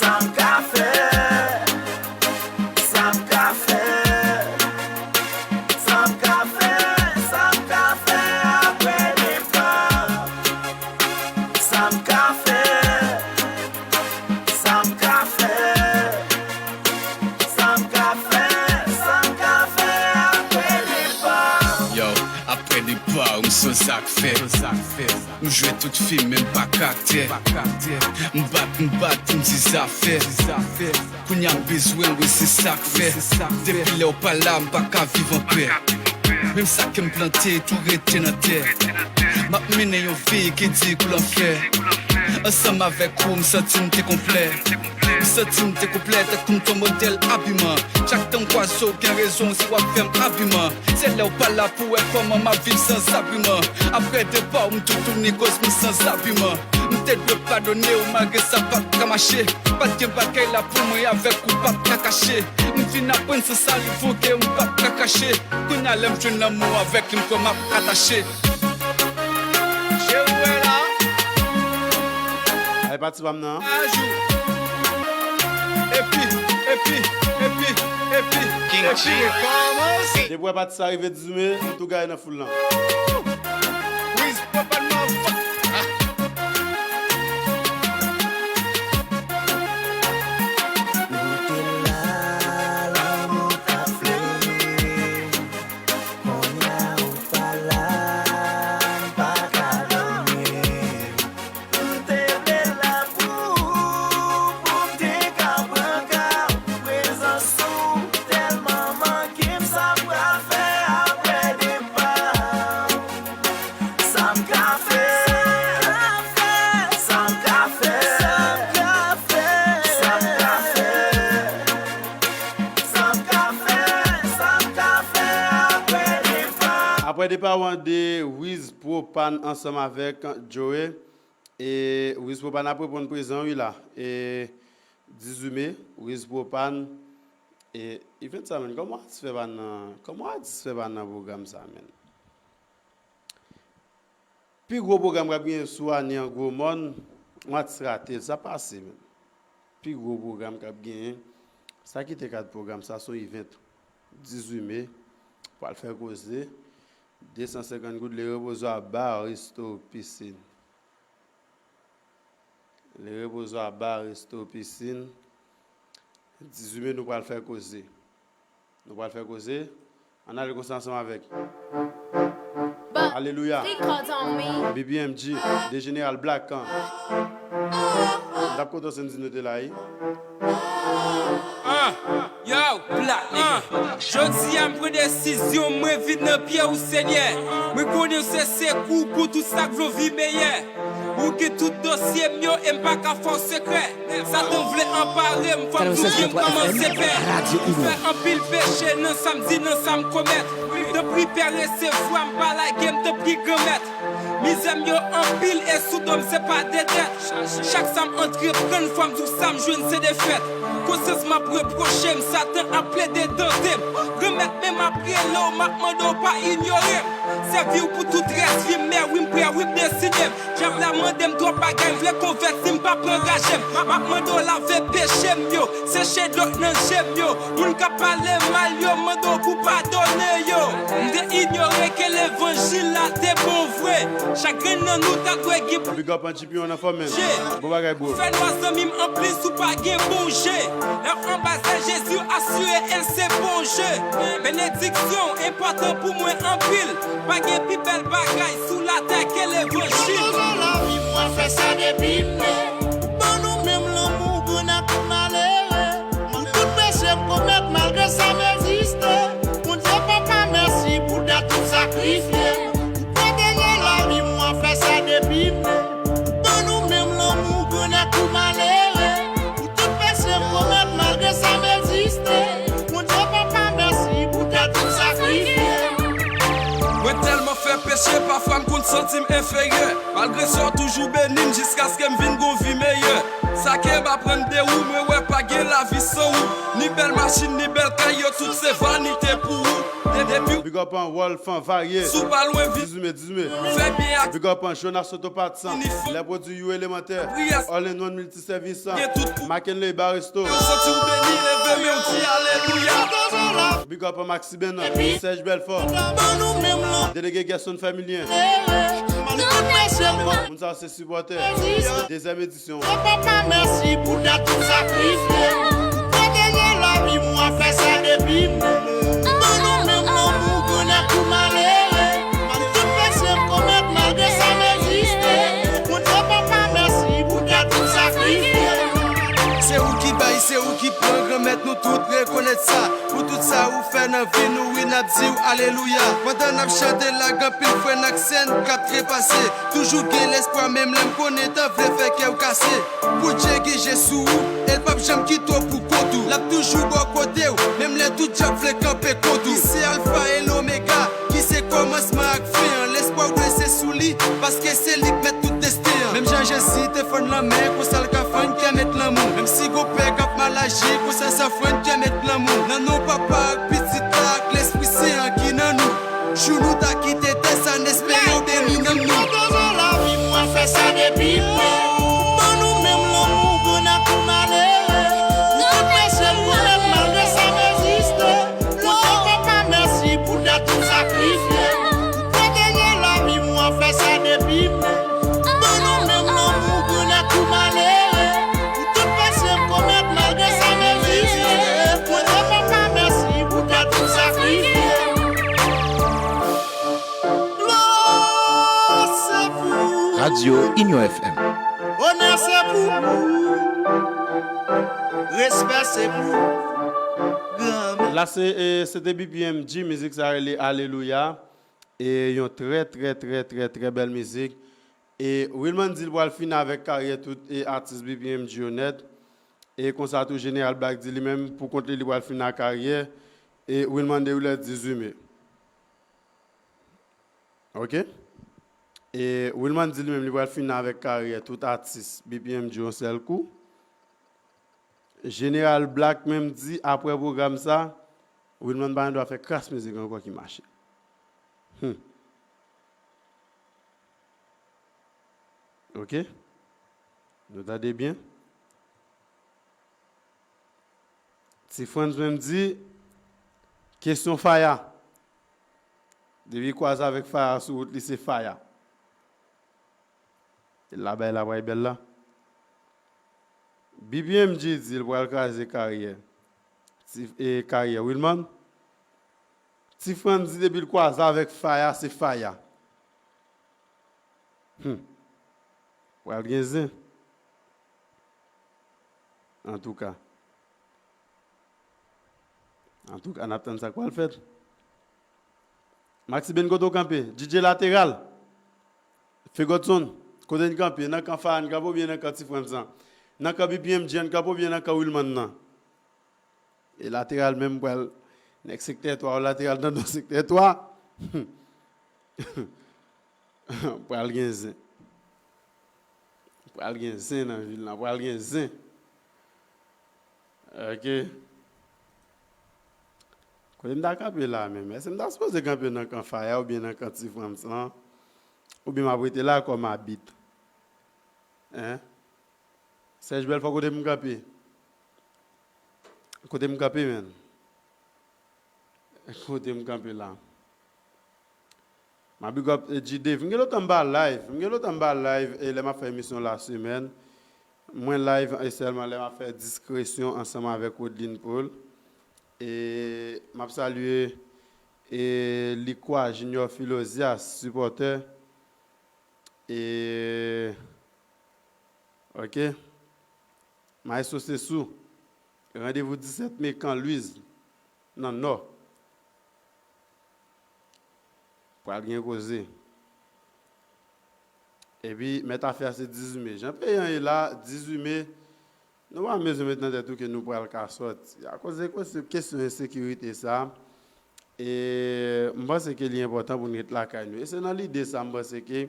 Sa m ka fè? Sa m ka fè? Sa m ka fè? Sa m ka fè apre depa w? Sa m ka fè? Sa m ka fè? Sa m ka fè? Sa m ka fè apre depa w? Yo, apre depa w, m son sa k fè. M jwe tout fim, men m pa k aktè. M bat, m bat, m di zafè. Kounye a m bezwen w, e se sa k fè. Depi lè w pa la, m pa ka viv anpè. Menm sa ke m plante, tou rete nan tè. M ap mennen yon vi ki di kou lanfè. Ansanm avèk ou, m santi m te konplè. M santi m te konplè, tankou m t yon modèl abiman. Chak tan m kwaze w, gen rezon, se w ap fè m abiman. Se lè w pa la pou wè kòman m ap viv san zabiman. Apre depa w, m toutouni koz m san zabiman. M te dwe padone w, malgre sa pa t ka mache. Pa t gen bagay la pou mwen, avèk ou pa t ka kache. M vin aprann san sa li vouke, m pa t ka kache. Kounye a lè m jwenn lanmou avèk li, m kwè m ap atache. Cheri w la. Ay, pati pa m nan. Ajou. Epi, epi, epi, epi, epi, epi. Depi w wè pati sa rive dizuit me, m tou gaye nan foul lan. Wiz Propane motherfucker. Ou te la, lanmou t ap fleuri. Kounye a ou pa la, m pa ka dòmi. M te vle la pou ou, pou m te ka pran ka w. Prezans ou tèlman manke m, sa m pral fè apre depa w? Sa m ka fè? Sa m ka fè? Sa m ka fè? Sa m ka fè? Sa m ka fè? Sa m ka fè apre depa w? Apre depa w an de Wiz Propane ansanm avèk Joe. E Wiz Propane ap reponn prezan wi la. E dizuit me, Wiz Propane. E event sa menn, kòman atis fè pa nan, kòman atis fè pa nan pwogram sa menn? Pi gwo pwogram k ap genyen sou ane an Gwo Mòn, yon atis rate l, sa pase menn. Pi gwo pwogram k ap genyen, sa kite kad pwogram sa, se yon event dizuit me, pral fè koze, de san senkant goud, Le Reposoir Bar Resto Piscine. Le Reposoir Bar Resto Piscine. Dizuit me nou pral fè koze. Nou pral fè koze. Ann ale konsa ansanm avèk Alelouya, B B M G, De Jeneral Black. M t ap kontan si m di nou te la wi. Yo, Black nigga. Jodi a m pran desizyon, mwen vin nan pye w, Senyè. Mwen konnen w se sekou pou tout sa k vle w vi meyè. Ou gen tout dosye m yo e m pa ka fè w sekrè. Satan vle anpare m, fò m toujou kòmanse pè. M fè anpil peche nan sa m di, nan sa m komèt. Tanpri, Pè, resevwa m, pa lage m, tanpri, Granmèt. Mizè m yo anpil e sou do m se pa de dèt. Chak sa m antreprann, fò m di w sa m jwenn se defèt. Konsyans m ap repwoche m, Satan ap plede tante m. Granmèt, men m ap rele w, m ap mande w pa inyore m. Sèvi w pou tout rès vi m, men wi m prè, wi m deside m. Dyab la mande m twòp bagay, m vle konvèti m, pa pran raje m. M ap mande w lave peche m yo, seche dlo k nan je m yo. Moun k ap pale mal yo, mande w pou padone yo. M te inyore ke levanjil la te bon vre. Chak grenn nan nou ta dwe gen Big up Antipion, anfòm menm. Bon bagay, bro. Fè nwa zanmi m anplis ou pa gen bon je. Lè w anba zèl Jezi, asire e se bon je. Benediksyon enpòtan pou mwen anpil. Pa gen pi bèl bagay sou latè ke levanjil. Tout lavi mwen fè sa depi m ne. Ban nou menm lanmou grann ak malere. Pou tout peche m komèt malgre sa m egziste. Bondye papa mèsi pou dat ou sakrifye. Ou pwoteje lavi mwen fè sa depi m ne. Ban nou menm lanmou grann ak malere. Pou tout peche m komèt malgre sa m egziste. Bondye papa mèsi pou dat ou sakrifye. Mwen tèlman fè peche, pafwa m konn santi m enferyè. Malgre sa w toujou beni m jiskaske m vin gon vi meyè. Sa ke m aprann de ou, mwen wè pa gen lavi san ou. Ni bèl machin, ni bèl kay, yo tout se vanite pou ou. De-, depi w Big up an Wolf an varye. Si w pa lwen vin, dizuit me, dizuit me. Fè byen ak Big up an Jonas Autoparts, les produits You Élémentaire, All in One Multiservice, Mackenley Baresto. Ou santi w beni, leve men w di alelouya. Big up an Maxi Ben, Serge Belfort, Délégué Gerson Familien. Moun sa se sipòtè dezyèm edisyon. Papa, mèsi pou dat ou sakrifye. Ou pwoteje lavi mwen, fè sa depi m ne. Ban nou menm lanmou grann ak malere. Tout peche m komèt malgre sa m egziste. Bondye papa, mèsi pou dat ou sakrifye. Se ou ki bay, se ou ki pran, Granmèt, nou tout rekonèt sa. Pou tout sa ou fè nan vi nou, wi, n ap di w alelouya. Pandan n ap chante la, gen anpil frè n ak sè n k ap trepase. Toujou gen lespwa, menm lè m konnen tan vle fè kè w kase. Bondye gen je sou ou, e l p ap janm kite w pou kont ou. L ap toujou bò kote w, menm lè tout dyab vle kanpe kont ou. Li se Alfa e Lomega, ki se kòmansman ak fen an. Lespwa w dwe se sou li, paske se li k mèt tout desten an. Menm jan Jezi te fann lanmè, konsa l ka fann kè, mèt lanmou. Menm si gon pè k ap mal aji, konsa sa fann kè, mèt lanmou. Nan non Papa ak Pitit la ak Lespri Sen an ki nan nou. Jou nou ta kite tè sa, n espere w beni nanm nou. Tout lavi mwen fè sa depi m ne. Ban nou menm lanmou grann ak malere. Ou tout peche m komèt malgre sa m egziste. Bondye papa, mèsi pou dat ou sakrifye. Ou pwoteje lavi mwen fè sa depi m ne. Ban nou menm lanmou grann ak malere. Pou tout peche m komèt malgre sa m egziste. Bondye papa, mèsi pou dat ou sakrifye. Glwa se pou ou. Radio Union F M. Onè se pou ou. Respè se pou ou. Granmèt. La se, e, se te B P M G, mizik sa rele Alelouya. E yon trè, trè, trè, trè, trè bèl mizik. E Wilmann di l pral fini avèk karyè tout, e, atis B P M G yo nèt. E konsa tou Jeneral Black di li menm pou kont li, li pral fini ak karyè. E Wilmann Derilè dizuit me. Oke? E Wilmann di li menm li pral fini avèk karyè tout atis B P M G yon sèl kou. Jeneral Black menm di apre pwogram sa, Wilmann pa gen dwa fè kras mizik ankò ki mache. Hmm. Oke? Nou tande byen? Ti Frantz menm di, kesyon faya. Depi kwaze avèk faya sou wout li, se faya. E la bay la pral bèl la. B P M G di l pral kraze karyè. Ti, e karyè Wilmann. Ti Frantz di depi l kwaze avèk faya, se faya. Hmm. Pral gen zen. Antouka. Antouka, n ap tann sa k pral fèt. Maxiben, kote w kanpe? D J Lateral. Fegotson, kote n kanpe? Nan kan Fa n kanpe oubyen nan kan Ti Frans lan? Nan kan B P M G an n kanpe oubyen nan kan Wilman nan? E Lateral menm pral, nèg sektè twa, Lateral nan nan sektè twa. Pral gen zen. Pral gen zen nan vil lan, pral gen zen. Ok. Kote m ta kanpe la menm? Èske m ta sipoze kanpe nan kan Faya oubyen nan kan Ti Frans lan? Oubyen m ap rete la kòm abit? Hein? Serge Belfort, kote m kanpe? Kote m kanpe, menn? Kote m kanpe la? Ma big up, eh, G Dave. M gen lontan m pa live. M gen lontan m pa live, e lè m ap fè emisyon la semèn. Mwen live, e sèlman lè m ap fè diskresyon ansanm avèk Rodlin Paul. E m ap salye, e Likwa Junior Filozias, sipòtè. E, ok. Maestro Sesou. Randevou disèt me, Kan Lwiz, nan Nò. Pral gen koze. Epi, mèt afè a se dizuit me. Jan peyi an ye la, dizuit me, nou pa bezwen met nan tèt ou ke nou pral ka sòti. Akoz de koze, kesyon ensekirite sa, e m panse ke li enpòtan pou n ret lakay nou. E se nan lide sa, m panse ke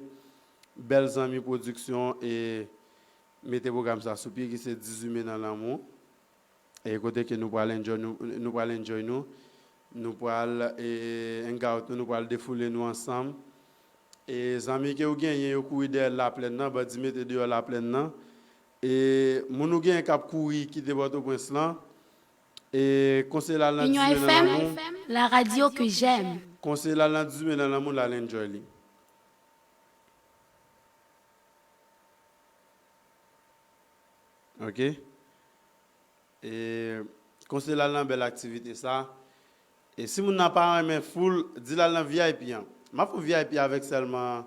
Bèl Zanmi Pwodiksyon e mete pwogram sa sou pye, ki se dizuit me nan lanmou. E kote ke nou pral enjoy nou, nou pral enjoy nou, nou pral, e, hang out nou, nou pral defoule nou ansanm. E zanmi ke w genyen yo kouri dèyè Laplèn nan, bandi mete deyò Laplèn nan. E moun ou genyen k ap kouri kite Pòtoprens lan, e konseye l al nan Union dizuit me nan F M, lanmou. La radio que j'aime. Konseye l al nan dizuit me nan lanmou, l al enjoy li. Ok? E konseye l al nan bèl aktivite sa. E si moun nan pa renmen foul, di l al nan V I P an. M ap fè V I P avèk sèlman,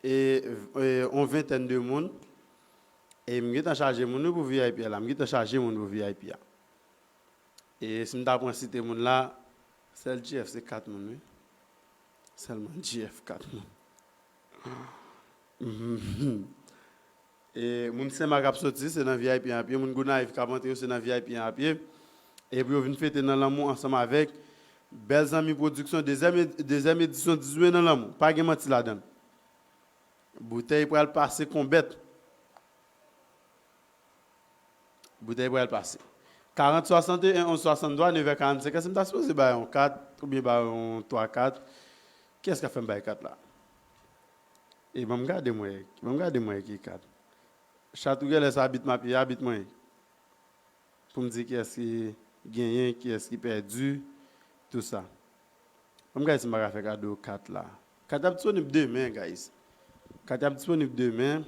e, e, yon ventèn de moun. E m gentan chaje moun wi pou V I P a la. M gentan chaje moun pou V I P a. E si m ta pran site moun la, sèl G F se kat moun wi. Sèlman G F kat moun. E moun Senmak ap soti, se nan V I P an apye. Moun Gonayiv k ap antre yo, se nan V I P an apye. Epi yo vin fete nan lanmou ansanm avèk Bèl Zanmi Pwodiksyon, dezyèm ed-, dezyèm edisyon dizuit me nan lanmou. Pa gen manti ladan l. Boutèy pral pase kon bèt. Boutèy pral pase. Karant swasanteyen onz swasanntwa, nevè karannsenk, èske m ta sipoze bay yon kat oubyen bay yon twa kat? Kiyès k ap fè m bay kat la? E ban m gade mwen, ban m gade mwen ki kat. Chat ou genlè se abit m ap ye, abit mwen. Pou m di kiyès ki genyen, kiyès ki pèdi, tou sa. Ban m gade si m pa ka fè kado kat la. Kat ap disponib demen, guys. Kat ap disponib demen.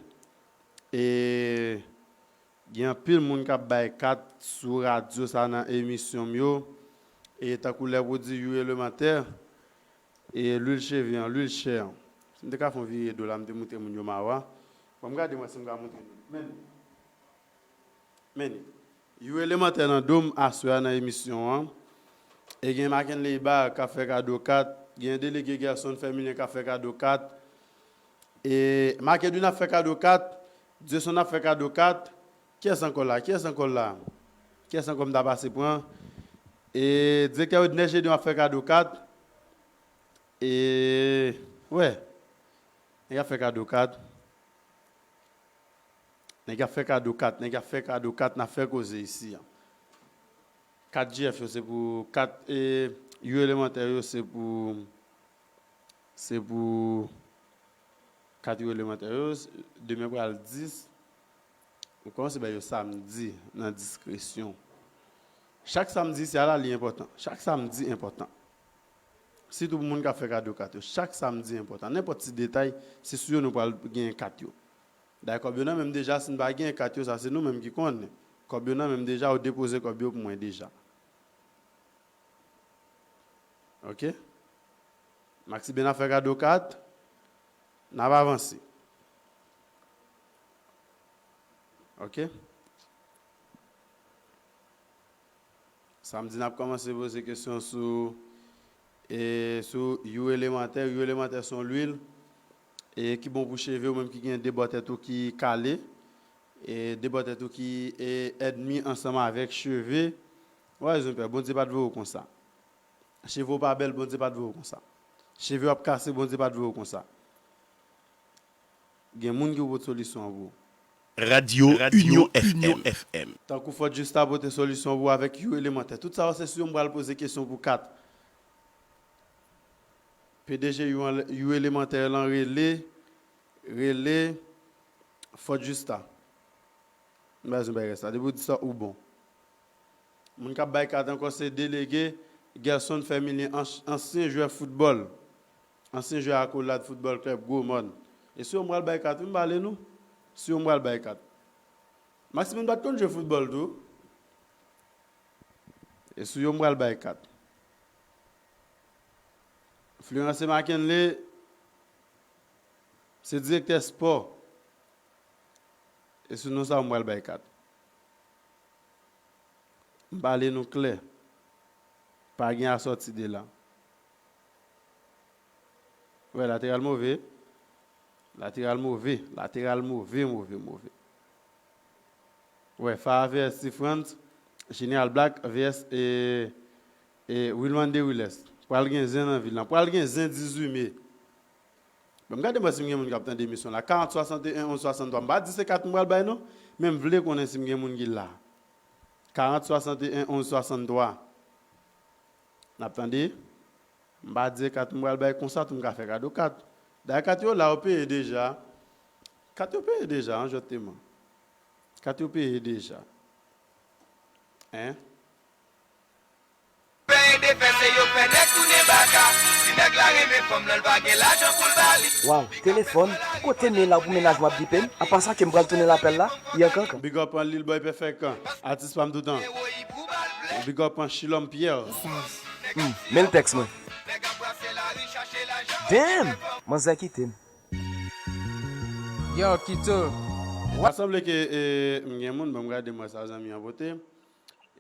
E gen anpil moun k ap bay kat sou radyo sa nan emisyon m yo. E tankou lè pou di Youri Elemantè, e lwil cheve an, lwil chè an. Si m te ka fè yon vire do la, m te moutre moun yo mawa. Bon, m gade mwen si m ka moutre nou. Men, men, Youri Elemantè nan do m aswè a nan emisyon an. E gen Mackenley Bar k ap fè kado kat. Gen delege Gerson Fermilien k ap fè kado kat. E Mackenley ap fè kado kat. Dieusonn ap fè kado kat. Kiyès ankò la? Kiyès ankò la? Kiyès ankò m ta pase pran? E direktè Edner Gédéon ap fè kado kat. E, wè. Nèg ap fè kado kat. Nèg ap fè kado kat, nèg ap fè kado kat, n ap fè koze isi a. Kat G F yo se pou, kat, e, Youri Elemantè yo se pou, se pou, kat Youri Elemantè yo, demen pral dis, m kòmanse bay yo samdi nan diskresyon. Chak samdi isi a la, li enpòtan. Chak samdi enpòtan. Sitou pou moun k ap fè kado kat yo. Chak samdi enpòtan. Nenpòt ti detay, se sou yo nou pral genyen kat yo. Dayè kòb yo nan men m deja, si n pa genyen kat yo, sa se nou menm ki konnen. Kòb yo nan men m deja, yo depoze kòb yo pou mwen deja. Ok? Maxiben ap fè kado kat, n ap avanse. Ok? Samdi, n ap kòmanse poze kesyon sou, e, sou You Elemantè. You Elemantè se yon lwil, e, ki bon pou cheve, ou menm ki gen de bò tèt ou ki kale, e, de bò tèt ou ki, e, ènmi ansanm avèk cheve. Ou pa bezwen pè, Bondye pa t voye w konsa. Cheve w pa bèl, Bondye pa t voye w konsa. Cheve w ap kase, Bondye pa t voye w konsa. Gen moun ki pot solisyon an pou ou. Radyo Inyon F M. Tankou Fòt Jista pote solisyon pou ou avèk You Elemantè. Tout sa yo se sou yo m pral poze kesyon pou kat. P D G You an-, You Elemantè lan rele, rele Fòt Jista. M pa bezwen bay rès la. Depi w di sa, ou bon. Moun k ap bay kat ankò se delege Gerson Fermilien, ans-, ansyen jwè foutbòl, ansyen jwè Akolad Foutbòl Klèb Gwo Mòn. E sou yo m pral bay kat, wi, m pale nou. Sou yo m pral bay kat. Maximin pa t konn jwe foutbòl tou. E sou yo m pral bay kat. Florence Makenley se direktè spò. E sou non sa yo m pral bay kat. M pale nou klè. Pa gen asòti de la. Wè, lateral move. Lateral move. Lateral move, move, move. Wè, Fa V S T Frantz, General Black V S, e, e, Wilman Deriles. Pral gen zen nan vil lan. Pral gen zen dizuit me. Bon, m gade mwen si m gen moun k ap tande emisyon la. Karant swasanteyen onz swasanntwa. M pa di se kat m pral bay non, men m vle konnen si m gen moun ki la. Karant swasanteyen onz swasanntwa. N ap tande? M pa di se kat m pral bay konsa tou m ka fè kado kat. Dayè kat yo la, yo peye deja. Kat yo peye deja, anjòteman. Kat yo peye deja. Hein? Peye de fè se yo fè nèg tounen baka. Si nèg la renmen fanm nan, l pa gen lajan pou l ba li. Waw, telefòn, kote m ye la pou mennaj mwen ap bipe m? Apa sa ke m pral tounen lapèl la? Yankankan. Big up an Lil Boy Pèfèk, atis pa m toutan. Big up an Chilòm Pierre. Hmm, men l tèks mwen. Damn! Manzè kite m. Yo, Kito. Sa sanble ke, e, m gen moun, ban m gade mwen sa zanmi an pote.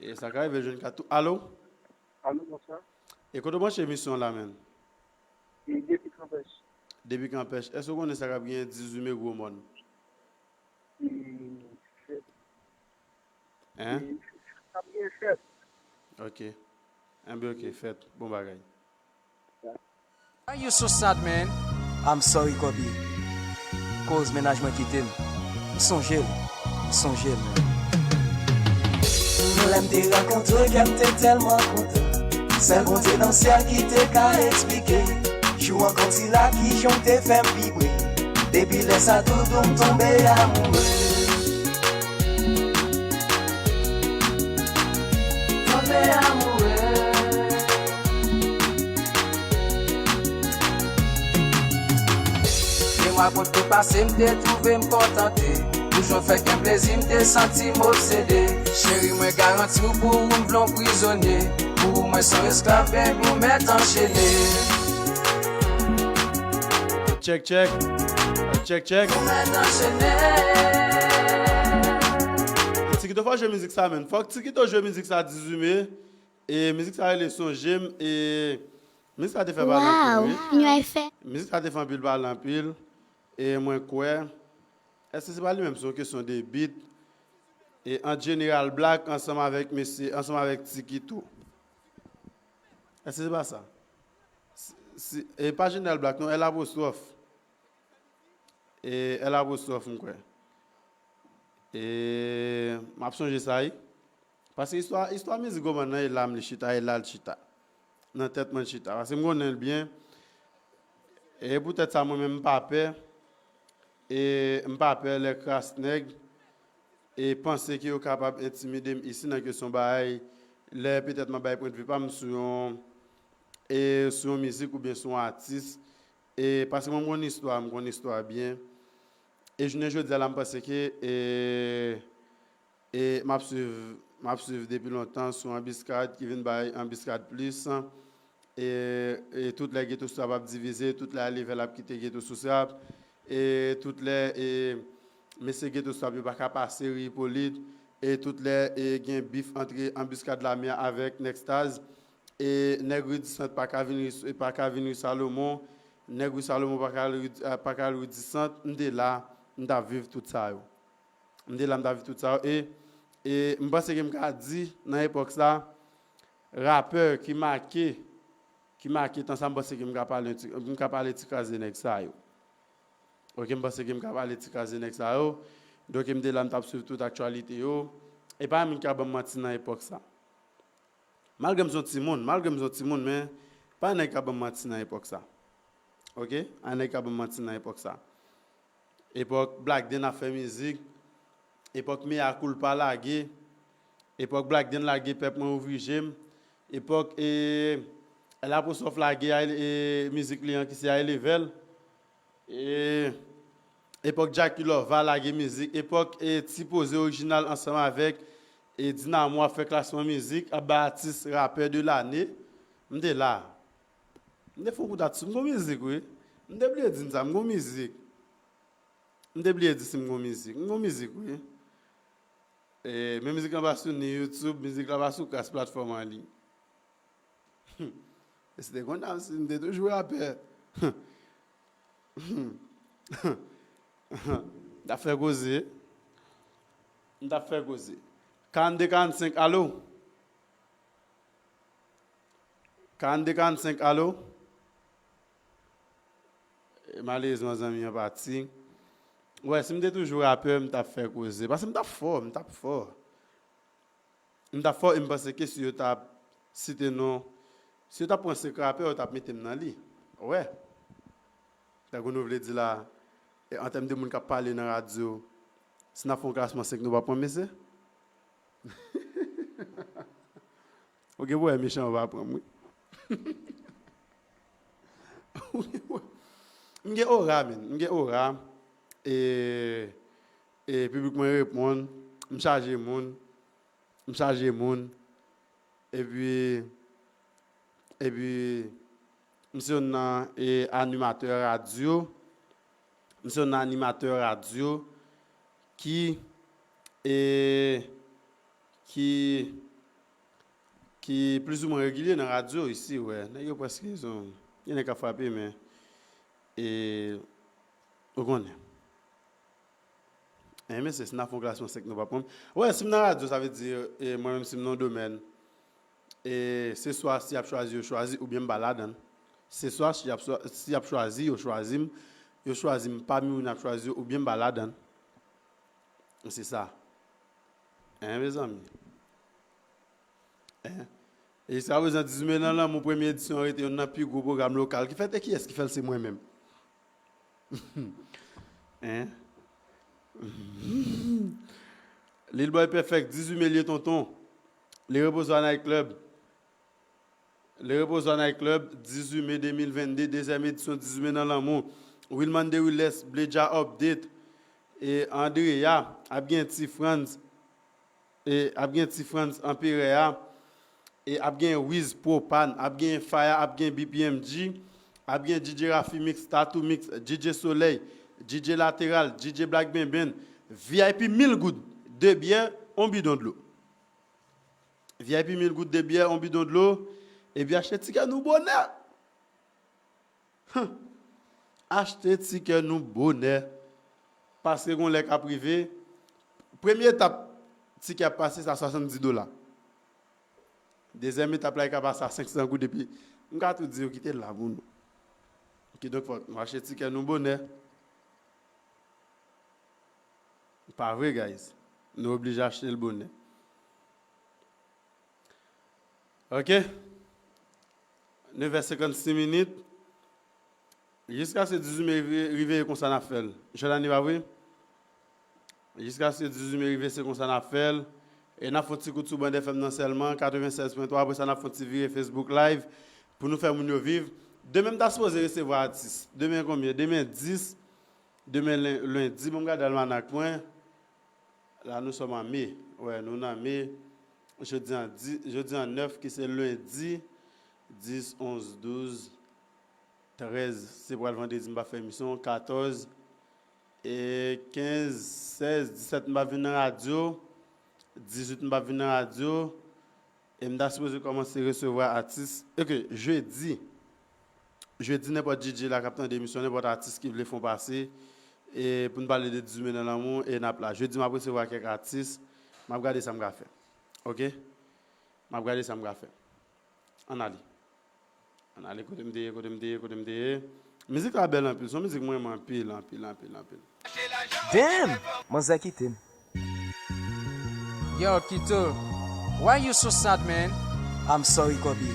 E sa ka rive jwenn kat tou. Alo? Alo, bonswa. E kote w branche emisyon la, menn? E depi Kanpèch. Depi Kanpèch. Èske w konnen sa k ap genyen dizuit me Gwo Mòn? E fèt. Hein? E ap gen fèt. Ok. Enben, ok, fèt. Bon bagay. Why you so sad, man? I'm sorry, Kobe. Koz mennaj mwen kite m. M sonje l. M sonje l, man. Lè m te rankontre w, kè m te tèlman kontan. Sèl Bondye nan syèl ki te ka eksplike. Jou rankontre la, kijan w te fè m vibre. Depi lè sa, doudou, m tonbe amoure. Tonbe amoure. De mwa kot te pase, m te twouve m kontante. Toujou fè kè m plezi, m te santi m obsede. Cheri, mwen garanti w pou ou, m vle w prizonye. Pou ou, mwen se yon esklav, baby, ou mèt anchene. Check, check. Check, check. Ou mèt anchene. Tikito, fò jwe mizik sa, menn. Fòk Tikito jwe mizik sa dizuit me. E mizik sa rele Sonje m. E mizik sa te fè pale anpil, wi. Wow, Inyon F M. Mizik sa te fè anpil pale anpil. E mwen kwè, èske se pa li menm, se yon kesyon de beat? E ant General Black ansanm avèk mesye, ansanm avèk Tikito. Èske se pa sa? Si, si, e pa General Black, non, L apostwòf. E L apostwòf, m kwè. E m ap sonje sa, wi. Paske istwa, istwa mizik Gwo Mòn nan, e la m li chita, e la l chita. Nan tèt mwen l chita. Paske m konnen l byen. E poutèt sa, mwen menm, m pa pè. E m pa pè lè kras nèg e panse ke yo kapab entimide m isi nan kesyon bagay, lè petèt m ap bay pwennvi pa m sou yon, e sou yon mizik oubyen sou yon atis. E paske mwen, m konn istwa, m konn istwa byen. E jounen jodi a la, m panse ke, e, e m ap swiv, m ap swiv depi lontan sou Anbiskad ki vin bay Anbiskad plis. E, e tout lè Geto Strap ap divize, tout lè Alevèl ap kite Geto Strap, e tout lè, e mesye Geto Strap yo pa ka pase ri Ipolit, E tout lè e gen bif antre Anbiskad Lame avèk Nèg Staz, e nèg Ri di Sant pa ka vin ri, pa ka vin ri Salomon, nèg ri Salomon pa ka al ri, pa ka al ri di Sant, m te la, m t ap viv tout sa yo. M te la, m t ap viv tout sa yo. E, e m panse ke m ka di, nan epòk sa, rapè ki make, ki make tan sa, m panse ke m ka pale, m ka pale ti kraze nèg sa yo. Ok, m panse ke m ka pale ti kraze nèg sa yo. Donk, m te la, m t ap swiv tout aktyalite yo. E pa moun ki ka ban m manti nan epòk sa. Malgre m se yon timoun, malgre m se yon timoun, men pa nèg ka ban m manti nan epòk sa. Ok? Pa nèg ka ban m manti nan epòk sa. Epòk Black Dan ap fè mizik, epòk Mea Culpa lage, epòk Black Dan lage Pèp Mwen Ouvri Je M, epòk e, Lapostwòf lage e, mizik li an ki se High Level, e, epòk Jacky Lova lage mizik, epòk e, Ti Poze Orijinal ansanm avèk e, Dinamo ap fè klasman mizik, ap bay atis rapè de lane, m te la. M te fè yon kout atis, m gon mizik, wi. M te bliye di n sa, m gon mizik. M te bliye di si m gon mizik. M gon mizik, wi. E, men mizik lan pa sou ni YouTube, mizik lan pa sou kras platfòm an li. E si te konn sa, m te toujou rapè. M t ap fè koze. M t ap fè koze. Karannde karannsenk, alo? Karannde karannsenk, alo? E malerezman, zanmi an pati. Wè, si m te toujou rapè, m t ap fè koze. Paske m t ap fò, m t ap fò. M t ap fò, e m panse ke si yo t ap site non, si yo t ap pran senk rapè, yo t ap mete m nan li. Wè. Tankou nou vle di la, e an tèm de moun k ap pale nan radyo, si n ap fè yon klasman senk, nou p ap pran mesye? Ou gen pou wè mechan, ou pa pran m, wi. M gen ora, men. M gen ora. E, e piblik mwen reponn. M chaje moun. M chaje moun. Epi, epi, m se youn nan e, animatè radyo. M se youn nan animatè radyo ki, e, ki, ki plizoumwen regilye nan radyo isi, wè. Nèg yo prèske, gen nèg k ap frape, men, e, ou konnen. E, mesye, si n ap fè yon klasman senk, nou p ap pran m. Wè, si m nan radyo, sa vle di, e, mwen menm, si m nan yon domèn, e, se swa si y ap chwazi, yo chwazi, oubyen m pa ladan l. Se swa si y ap, si y ap chwazi, yo chwazi m, yo chwazi m pami moun y ap chwazi yo, oubyen m pa ladan l. Se sa. Hein, mezanmi? Hein? E jiska prezan, dizuit Me nan Lanmou premye edisyon an rete youn nan pi gwo pwogram lokal ki fèt. E kiyès ki fè l? Se mwen menm. Hein? Lil Boy Perfect, dizuit Me l ye tonton. Le Reposoir Night Club. Le Reposoir Night Club, dizuit Me de mil vennde, dezyèm edisyon dizuit Me nan Lanmou. Wilman Deriles, Bleja Update, e Andrea, ap gen Ti Frantz, e ap gen Ti Frantz Anperè a, e ap gen Wiz Propane, ap gen Faya, ap gen B P M G, ap gen D J Rafi Mix, Tattoo Mix, D J Solèy, D J Lateral, D J Black Benben, V I P mil goud, de byè, on bidon dlo. V I P mil goud, de byè, on bidon dlo, epi achte tikè nou bonè. Huh. Achte tikè nou bonè. Paske gon lè k ap rive. Premye etap tikè ap pase, se a swasanndis dola. Dezyèm etap la, li ka pase a senk san goud, epi m ka tou di yo kite l la pou nou. Kidonk, fòk nou achte tikè nou bonè. Pa vre, guys? Nou oblije achte l bonè. Ok? Nevè senkannsis minit. Jiskaske dizuit Me rive, rive, e konsa n ap fè l. Jòdani, pa vre? Jiskaske dizuit Me rive, se konsa n ap fè l. E n ap fè yon ti kout sou Band F M nan sèlman, katrevennsèz pwen twa. Apre sa, n ap fè yon ti vire Facebook Live pou nou fè moun yo viv. Demen, m ta sipoze resevwa atis. Demen konbyen? Demen dis. Demen len-, lendi, bon, m gade almanak mwen. La, nous sommes en mai. Wè, nou nan me. Jodi an di-, jodi an nèf, ki se lendi, dis, onz, douz, trèz, se pral vandredi, m pa fè emisyon, katòz, e kenz, sèz, disèt, m pa vin nan radyo. Dizuit m p ap vin nan radyo. E m ta sipoze kòmanse resevwa atis. Ok, jedi. Jedi, nenpòt D J la k ap tande emisyon, nenpòt atis ki vle fè yon pase, e pou n pale de dizuit me nan lanmou, e n ap la. Jedi, m ap resevwa kèk atis. M ap gade sa m ka fè. Ok? M ap gade sa m ka fè. Ann ale. Ann ale kote m te ye, kote m te ye, kote m te ye. Mizik la bèl anpil, se yon mizik mwen renmen anpil, anpil, anpil, anpil. Damn! Manzè kite m. Yo, Kito, why you so sad, man? I'm sorry, Kobe.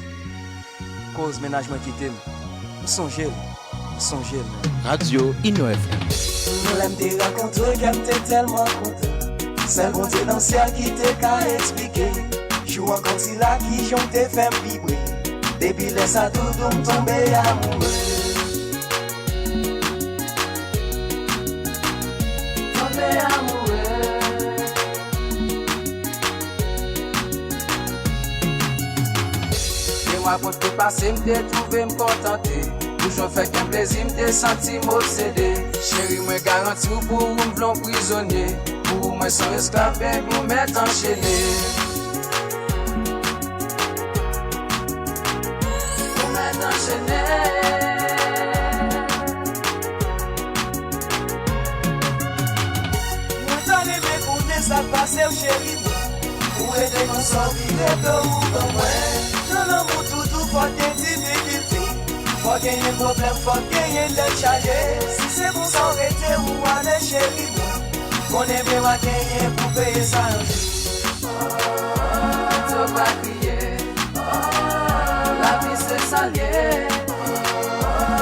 Koz mennaj mwen kite m. M sonje l. M sonje l, man. Radyo Ino F M. Lè m te rankontre w, kè m te tèlman kontan. Sèl Bondye nan syèl ki te ka eksplike. Jou an konti la, kijan w te fè m vibre. Depi lè sa, doudou, m tonbe amoure. Tonbe amoure. De mwa pòt te pase, m te twouve m kontante. Toujou fè kè m plezi, m te santi m obsede. Cheri, mwen garanti w, pou ou m vle yon prizonye. Pou ou mwen se yon esklav, baby, ou mèt anchene. Ou mèt anchene. Mwen ta renmen konnen sa k pase w, cheri mwen. Ou rete konsa, w vire do w ban mwen. Nan lanmou, toujou fò gen difikilte. Fò genyen pwoblèm, fò genyen tèt chaje. Si se konsa w rete, ou ale, cheri mwen. Konnen byen w a genyen pou peye sa yon jou. Kito, pa kriye. Lavi se sa l ye.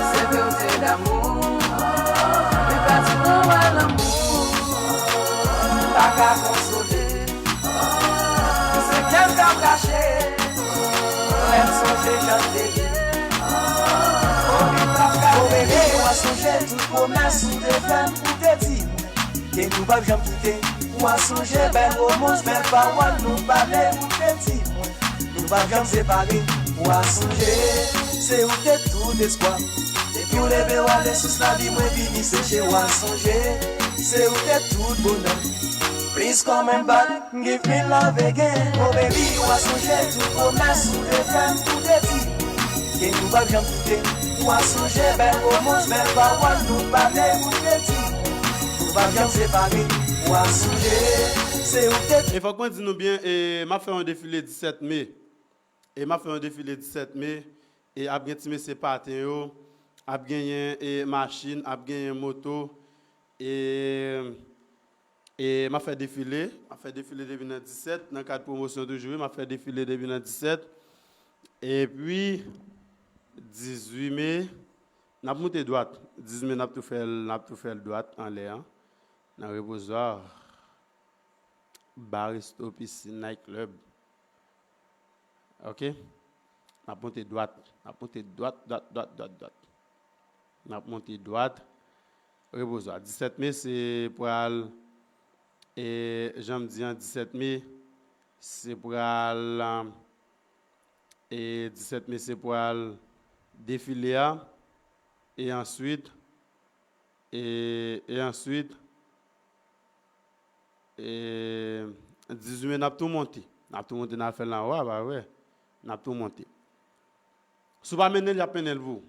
Se vre w te damou. Men pa di mwen w a lanmou. Pa ka konsole. Se kè m t ap rache. Lè m sonje jan l te ye. Kobe, w a sonje tout pwomès ou te fè m, ou te di mwen ke nou p ap janm kite. W a sonje bèl womans, bèl pawòl nou pale, ou te di mwen nou p ap janm separe. W a sonje, se ou te tout espwa. Depi w leve w ale, sous lavi mwen vini seche. W a sonje, se ou te tout bonè. Please come and back, give me love again. Oh baby, w a sonje tout pwomès ou te fè m, ou te di ke nou p ap janm kite. W a sonje bèl womans, bèl pawòl nou pale, ou te di nou p ap janm separe. W a sonje, se ou te. E fòk mwen di nou byen, e, m ap fè yon defile disèt me. E m ap fè yon defile disèt me, e ap gen ti mesye paten yo, ap genyen, e, machin, ap genyen moto, e, e m ap fè defile, m ap fè defile depi nan disèt, nan kad pwomosyon toujou, wi, m ap fè defile depi nan disèt. Epi, dizuit me, n ap moute dwat. Dizuit me, n ap tou fè l, n ap tou fè l dwat anlè an, nan repozwa. Bar, resto, pisin, night club. Ok? N ap monte dwat. N ap monte dwat, dwat, dwat, dwat, dwat. N ap monte dwat. Repozwa. Disèt me, se pral, e, jan m di an, disèt me, se pral, e, disèt me, se pral defile a. E answit, e, e answit, E, dizuit me, n ap tou monte. N ap tou monte, n al fè l anwo a, pa vre? N ap tou monte. Si w pa mennen l, y ap mennen l pou ou.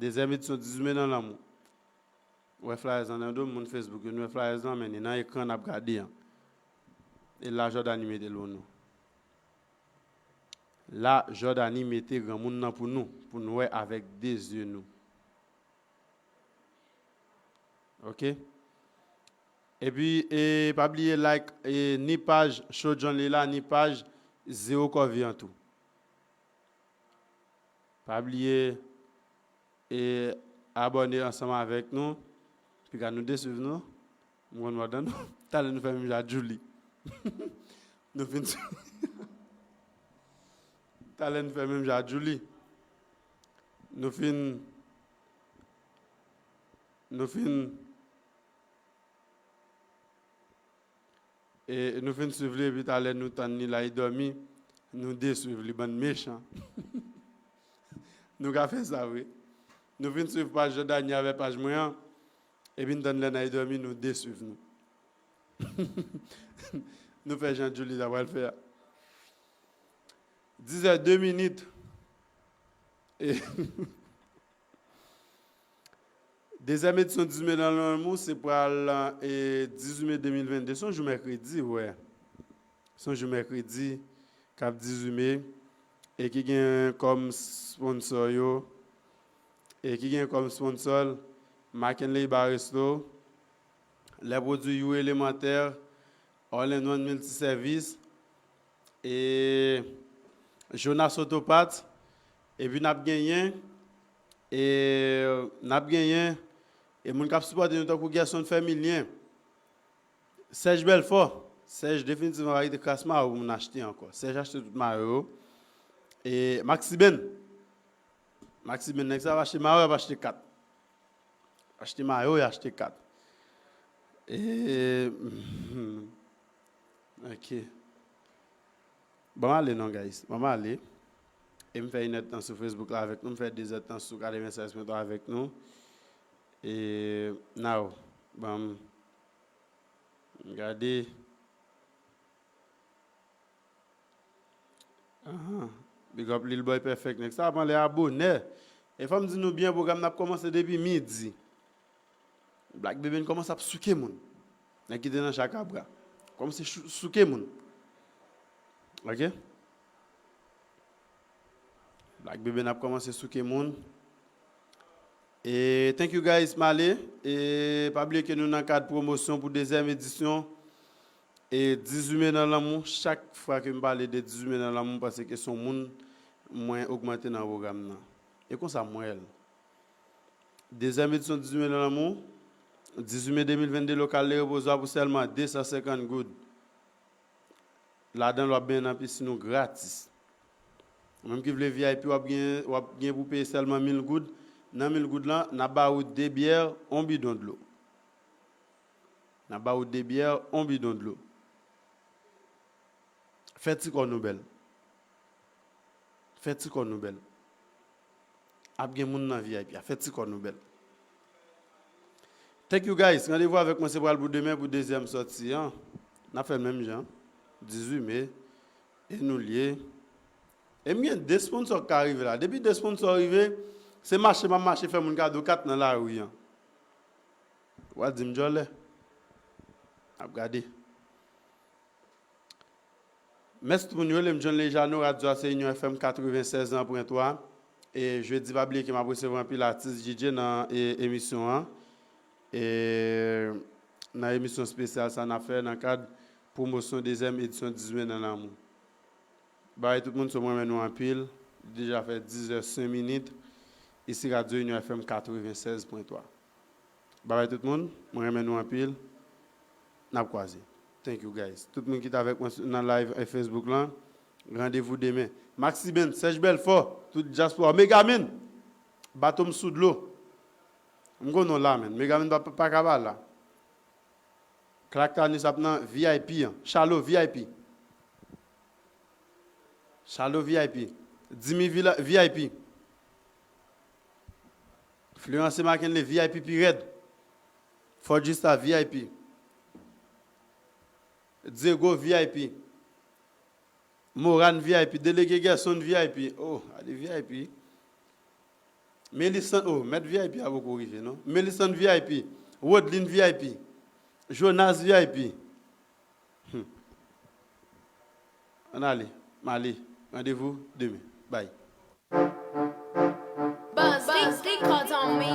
Dezyèm edisyon dizuit me nan lanmou. Ou wè flyers lan nan do m, moun Facebook yo, nou wè flyers lan, men li nan ekran n ap gade an. E la Jordany mete l pou nou. La Jordany mete granmoun nan pou nou, pou n wè avèk de zye nou. Ok? Epi, e, pa bliye like, e, ni paj Show John Lila, ni paj Zero Kòve an tou. Pa bliye, e, abòne ansanm avèk nou. Piga nou deswiv nou. M konn mòd an nou. Talè nou fè menm jan ak Djouly. Nou fin Talè nou fè menm jan ak Djouly. Nou fin, nou fin, e, nou fin swiv li, epi talè nou tann li la, li dòmi, nou deswiv li, bann mechan. Nou ka fè sa vre. Nou fin swiv paj Jordany avèk paj mwen an, epi n tann lè n al dòmi, nou deswiv nou. Nou fè jan Julie ta pral fè a. Dizè de minit. E dezyèm edisyon Dizuit Me nan Lanmou se pral e, dizuit me de mil vennde. Se yon jou mèkredi, wè. Se yon jou mèkredi k ap dizuit me e ki gen kòm sponsò yo, e ki gen kòm sponsò Mackenley Bar Resto, lè pwodui You Elemantè, All in One Multiservice, e Jonas Autoparts, epi n ap genyen, e n ap genyen, e moun k ap sipòte nou tankou Gerson Fèmilyen, Serge Belfort, Serge definitivman pa kite kras mayo pou moun achte ankò. Serge achte tout mayo yo. E Maxiben, Maxiben, nèg sa ap achte mayo, ap achte kat. Achte mayo, y achte kat. E, ok. Ban m ale non, guys. Ban m ale. E m fè inèdtan sou Facebook la avèk nou. M fè dezèdtan sou katrevennsèz pwen twa avèk nou. E, now, ban m gade. Ahan. Big up Lil Boy Perfect. Nèg sa ap anlè a bonè. E fò m di nou byen, pwogram n ap kòmanse depi midi. Black Baby kòmanse ap souke moun. Nèg ki te nan Chakabra. Kòmanse chou- souke moun. Ok? Black Baby ap kòmanse souke moun. E thank you guys, m ale. E pa bliye ke nou nan kad pwomosyon pou dezyèm edisyon. E dizuit me nan lanmou, chak fwa ke m pale de dizuit me nan lanmou, m panse ke se yon moun mwen ogmante nan pwogram nan. E konsa m wè l. Dezyèm edisyon dizuit me nan lanmou, dizuit me de mil vennde, lokal Le Reposoir pou sèlman de san senkant goud. Ladan l w ap benyen nan pisin ou gratis. Ou menm ki vle V I P, w ap gen, w ap gen pou peye sèlman mil goud. Nan mil goud lan, n ap ba ou de byè, yon bidon dlo. N ap ba ou de byè, yon bidon dlo. Fè ti kò nou bèl. Fè ti kò nou bèl. Ap gen moun nan V I P a. Fè ti kò nou bèl. Thank you guys. Randevou avèk mwen se pral pou demen pou dezyèm sòti an. N ap fè l menm jan. Dizuit me. E nou l ye. E m gen de sponsò k ka rive la. Depi de sponsò rive, se mache m ap mache fè moun kado kat nan lari an. W a di m djòlè. N ap gade. Mèsi tout moun, yo rele m John Lejano, radyo a se Union F M katrevennsèz pwen twa. E jedi, pa bliye ke m ap resevwa anpil atis D J nan e, emisyon an. E nan emisyon espesyal sa n ap fè nan kad pwomosyon dezyèm edisyon dizuit me nan lanmou. Bay tout moun, so mwen renmen nou anpil. Li deja fè diz è senk minit. Isi Radyo Union F M katrevennsèz pwen twa. Babay tout moun, mwen renmen nou anpil. N ap kwaze. Thank you guys. Tout moun ki t avèk mwen sou- nan live e Facebook lan, randevou demen. Maxi Ben, Serge Belfort, tout dyaspora. Megamin, bato m sou dlo. M konn non la, men. Megamin pa, pa, pa ka pa la. Clark Tanis ap nan V I P an. Chalo V I P. Chalo V I P. Dimi Vila V I P. Florence Mackinley V I P pi rèd. Fort Justa V I P. Diego V I P. Moran V I P. Delege Gerson V I P. Oh, ale V I P. Melisande, oh, mèt V I P a poko rive, non? Melisande V I P. Rodlin V I P. Jonas V I P. Hmm. Ann ale. M ale. Randevou demen. Bye. Buzz, big, big cards on me.